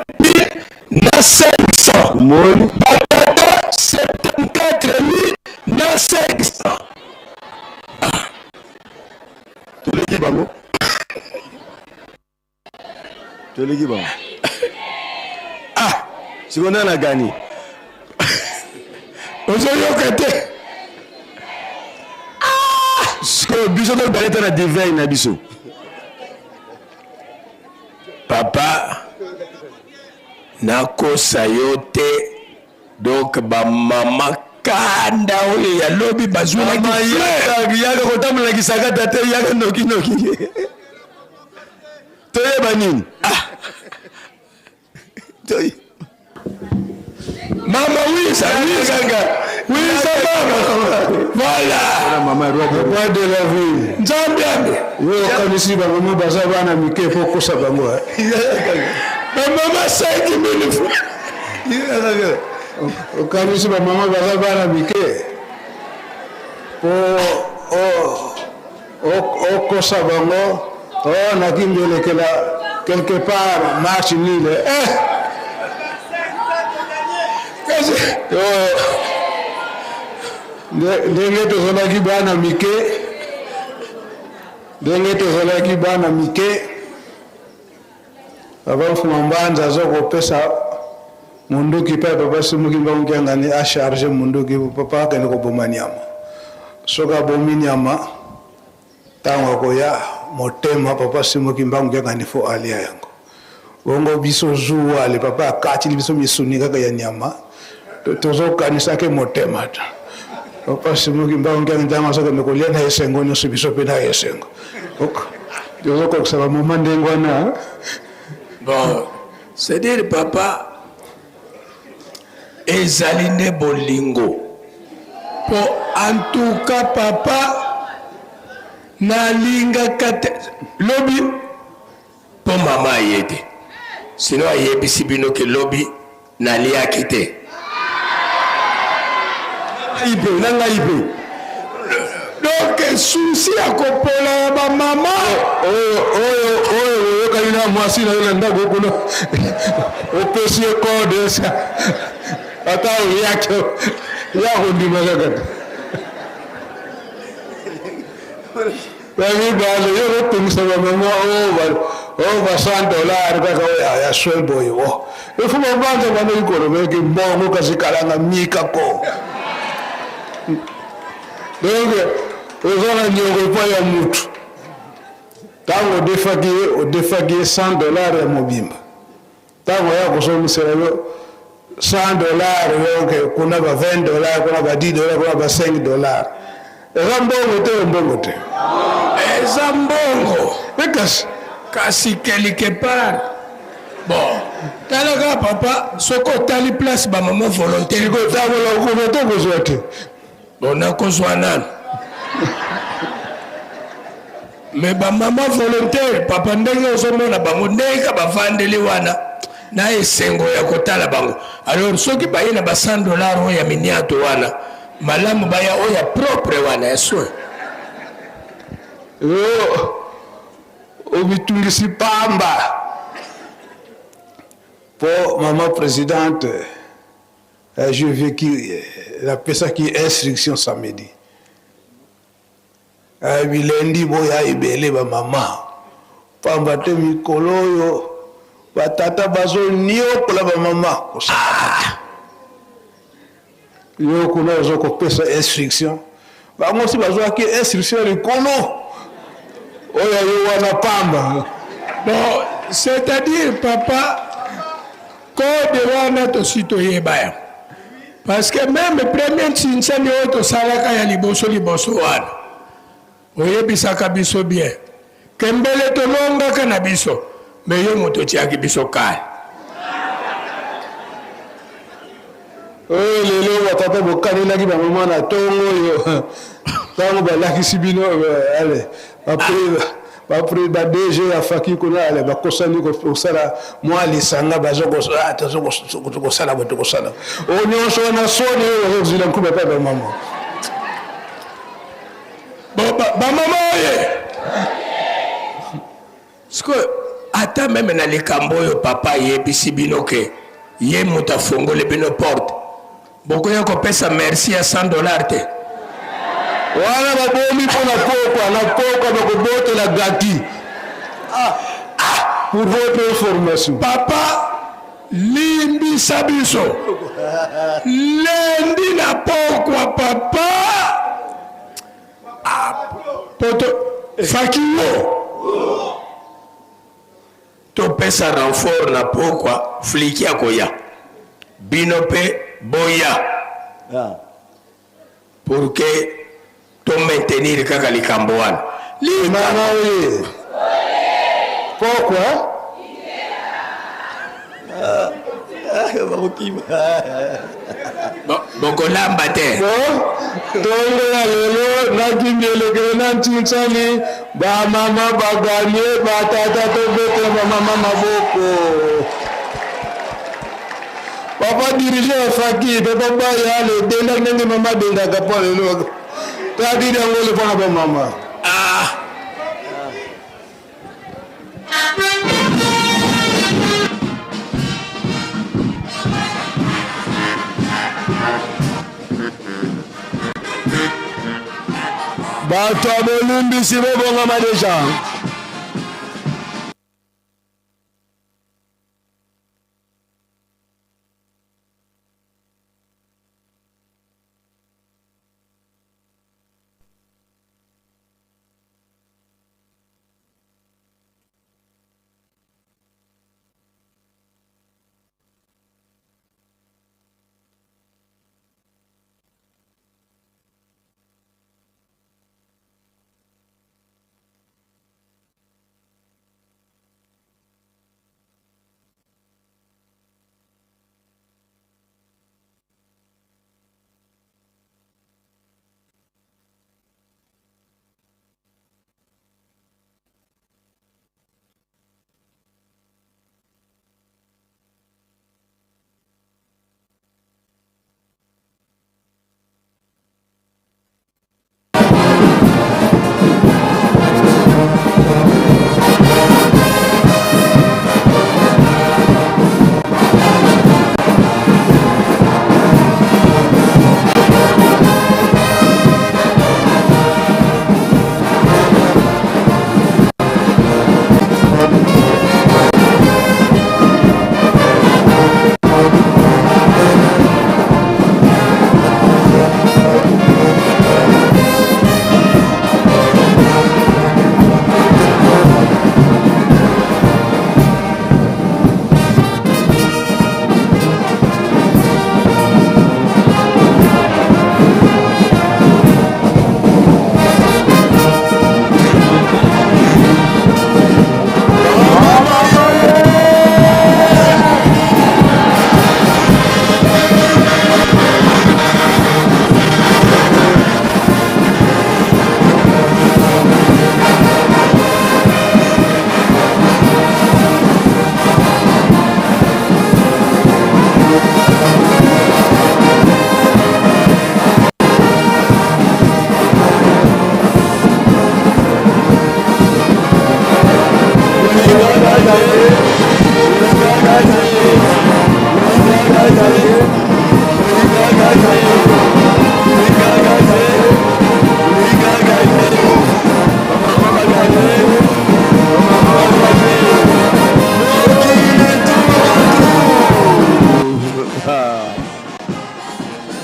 na 500 omoni batata 74 na 500 ah. Toleki bango toleki bango ah sikoyo nani agani ozoyoka te ah! sikoyo biso tolobaka ete na divin na biso papa nakosa yo te donc bamama kanda oyo ya lobi bazwelaki yaka kotambola kisakata te yaka nokinoki toyeba nini ah. mama wisa wisa wisa mama voilà mama roi de la ville nzambe ambe yo okanisi bamama baza bana mike mpo okosa bango eh? bamama 5000 francs okanisi bamama baza bana mike mpo okosa bango o oh, nakimbelekela quelque part marche nile eh! Oh. Ndenge tozalaki bana mike ndenge tozalaki bana mike Papa Mfuma Mbanza aza kopesa munduki epai Papa Simon Kimbangu Kiangani a charge munduki papa akende koboma nyama. Soki abomi nyama, ntango akoya motema Papa Simon Kimbangu Kiangani fo alia yango. Bongo biso zuwa le papa akatili biso misuni kaka ya nyama, tozokanisa ke motema ta. Papa Simon Kimbangu Kiangani ntango azokende kolia na esengo nyonso, biso mpe na esengo. Tozokokisa bamama ndenge wana. Bon, c'est dire papa ezali nde bolingo po en tout cas papa nalingaka te lobi po mama aye te sino ayebisi bino ke lobi Naliaki te. Ngai mpe, na ngai mpe. Donc souci ya kopola ya ba mama. Oyo oyo oyo oyokani na mwasi na yo na ndako kuna opesi ye code ata oyaki ya kondima kaka te. Ya mibale, yo okotungisa ba mama oh, oh ba 100 dollars kaka oyo ya, ya soin boye oh. Ifo babanza bana ikolo beke mbongo kasi kalanga mika ko. Donc oza na niongo epai ya mutu. Tango odefaki ye, odefaki ye 100 dollars ya mobimba. Tango aya kozongisela yo 100 dollars yo kuna ba 20 dollars kuna ba 10 dollars kuna ba 5 dollars eza mbongo te mbongo te eza mbongo kasi kasi quelque part bon tala kaka papa soki otali place bamama volontaire kotambola okoma te kozwa te bon nakozwa nanu me bamama volontaire papa ndenge ozomona bango ndenge ka bavandeli wana na esengo ya kotala bango alors soki baye na ba 100 dollar oyo ya miniato wana malamu baya oyo ya propre wana ya soin yo omitungisi pamba po mama presidente eh, je vécu napesaki instruction samedi Eh, bilendi boya ebele ba mama pamba te mikolo oyo batata bazoniokola ba mama kosakana te. Yo kuna ozo kopesa instruction, bango si bazwaki instruction ya likolo, oyo ya yo wana pamba. Bon, c'est-à-dire papa, code wana tosi toyeba yango. Parce que meme premier ntsinsani oyo tosalaka ya liboso liboso wana, oyebisaka biso bien ke mbele tolongaka na biso, mais yo moto otiaki biso kale. Oyo lelo batata bokanelaki bamama na ntongo oyo ntango balakisi bino eh, ale bapre ba DG ya faki kuna ale bakosani kosala mwa lisanga bazokosala ah, boye tokosala oyo nyonso wana soni oyo bazokozila nkuba epai bamama. Bamama oye sikoyo, ata meme na likambo oyo papa ayebisi bino ke ye moto afongoli bino porte, bokoya kopesa merci ya 100 dollar te. Wana babomi mpo na pokwa na pokwa bakobotela gati. Ah, ah, pour votre information. Papa limbisa biso lendi na pokwa papa. Ah, poto fakingo topesa renfort na pokwa fliki akoya bino mpe boya pour que to maintenir kaka likambo wana. Mama oye pokwa Bokolamba te. Ntongo ya lelo na kingelekele na ntsinsani bamama baganye batata tobetela bamama maboko. Papa dirige ya faki papa baya ale denda ndenge mama adendaka mpo lelo tadiri yango le mpona bamama. Ah. Bato ya bolimbisi bobongama deja.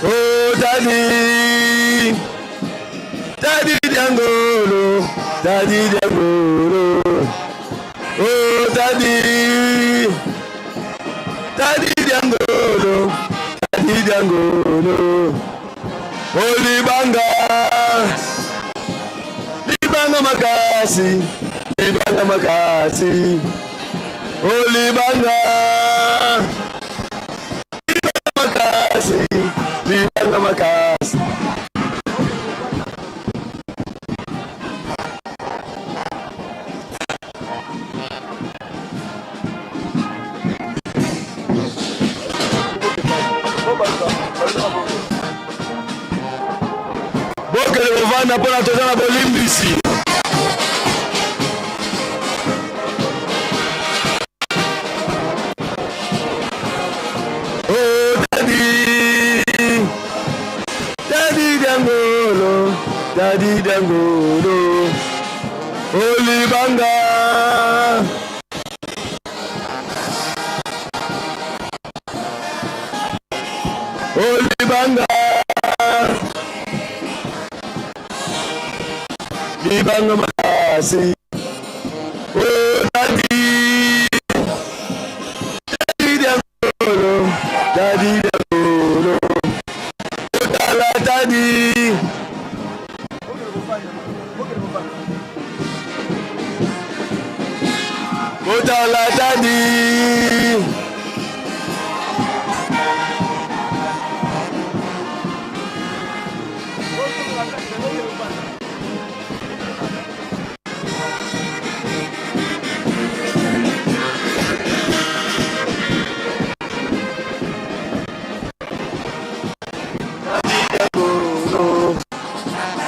Oh Daddy, Daddy Diangolo, Daddy Diangolo. Oh Daddy, Daddy Diangolo, Daddy Diangolo. Oh Libanga, Libanga makasi, Libanga makasi. Oh Libanga. Makasi, libanga makasi. Bokele kovanda mpona toza na bolimbisi. Oh, Daddy, Daddy Dangolo, Daddy Dangolo, oh Libanga. Oh Libanga, Libanga makasi. Oh Daddy, Daddy Dangolo, Daddy Dangolo, Otala Daddy. Otala Daddy.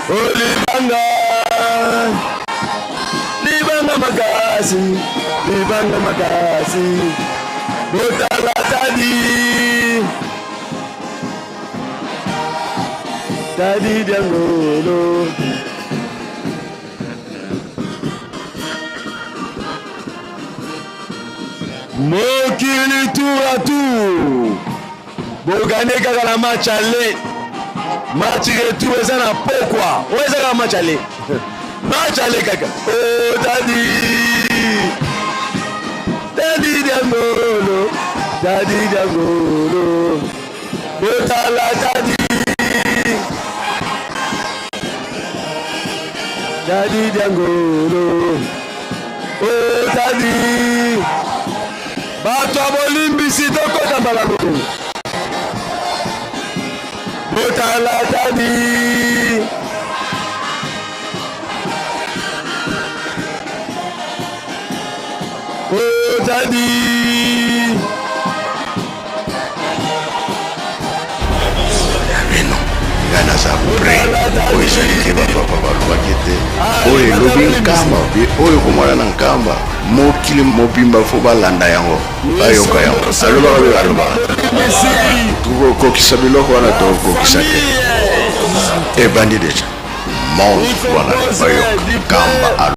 Oh, libanga, libanga makasi, libanga makasi, botala tadi, tadi diangolo. Mokili tour à tour bogane kaka na match aller, match retour eza na pokwa oyo eza kaka match aller, match aller kaka. Oh Dadi, Dadi Diangolo, Dadi Diangolo, botala Dadi, Dadi Diangolo, oh Dadi. Bato ya bolimbisi tokota mbala moko. Botala Dadi. Oh Dadi. Bino ngai naza prêt. Oyo ezali te bapapa balobaki ete oyo elobi Nkamba oyo komona na Nkamba, mokili mobimba fo balanda yango, bayoka yango. Alobaka mpe balobaka tokokokisa biloko wana, tokokokisa te. Ebandi deja monde wana, bayoka Nkamba.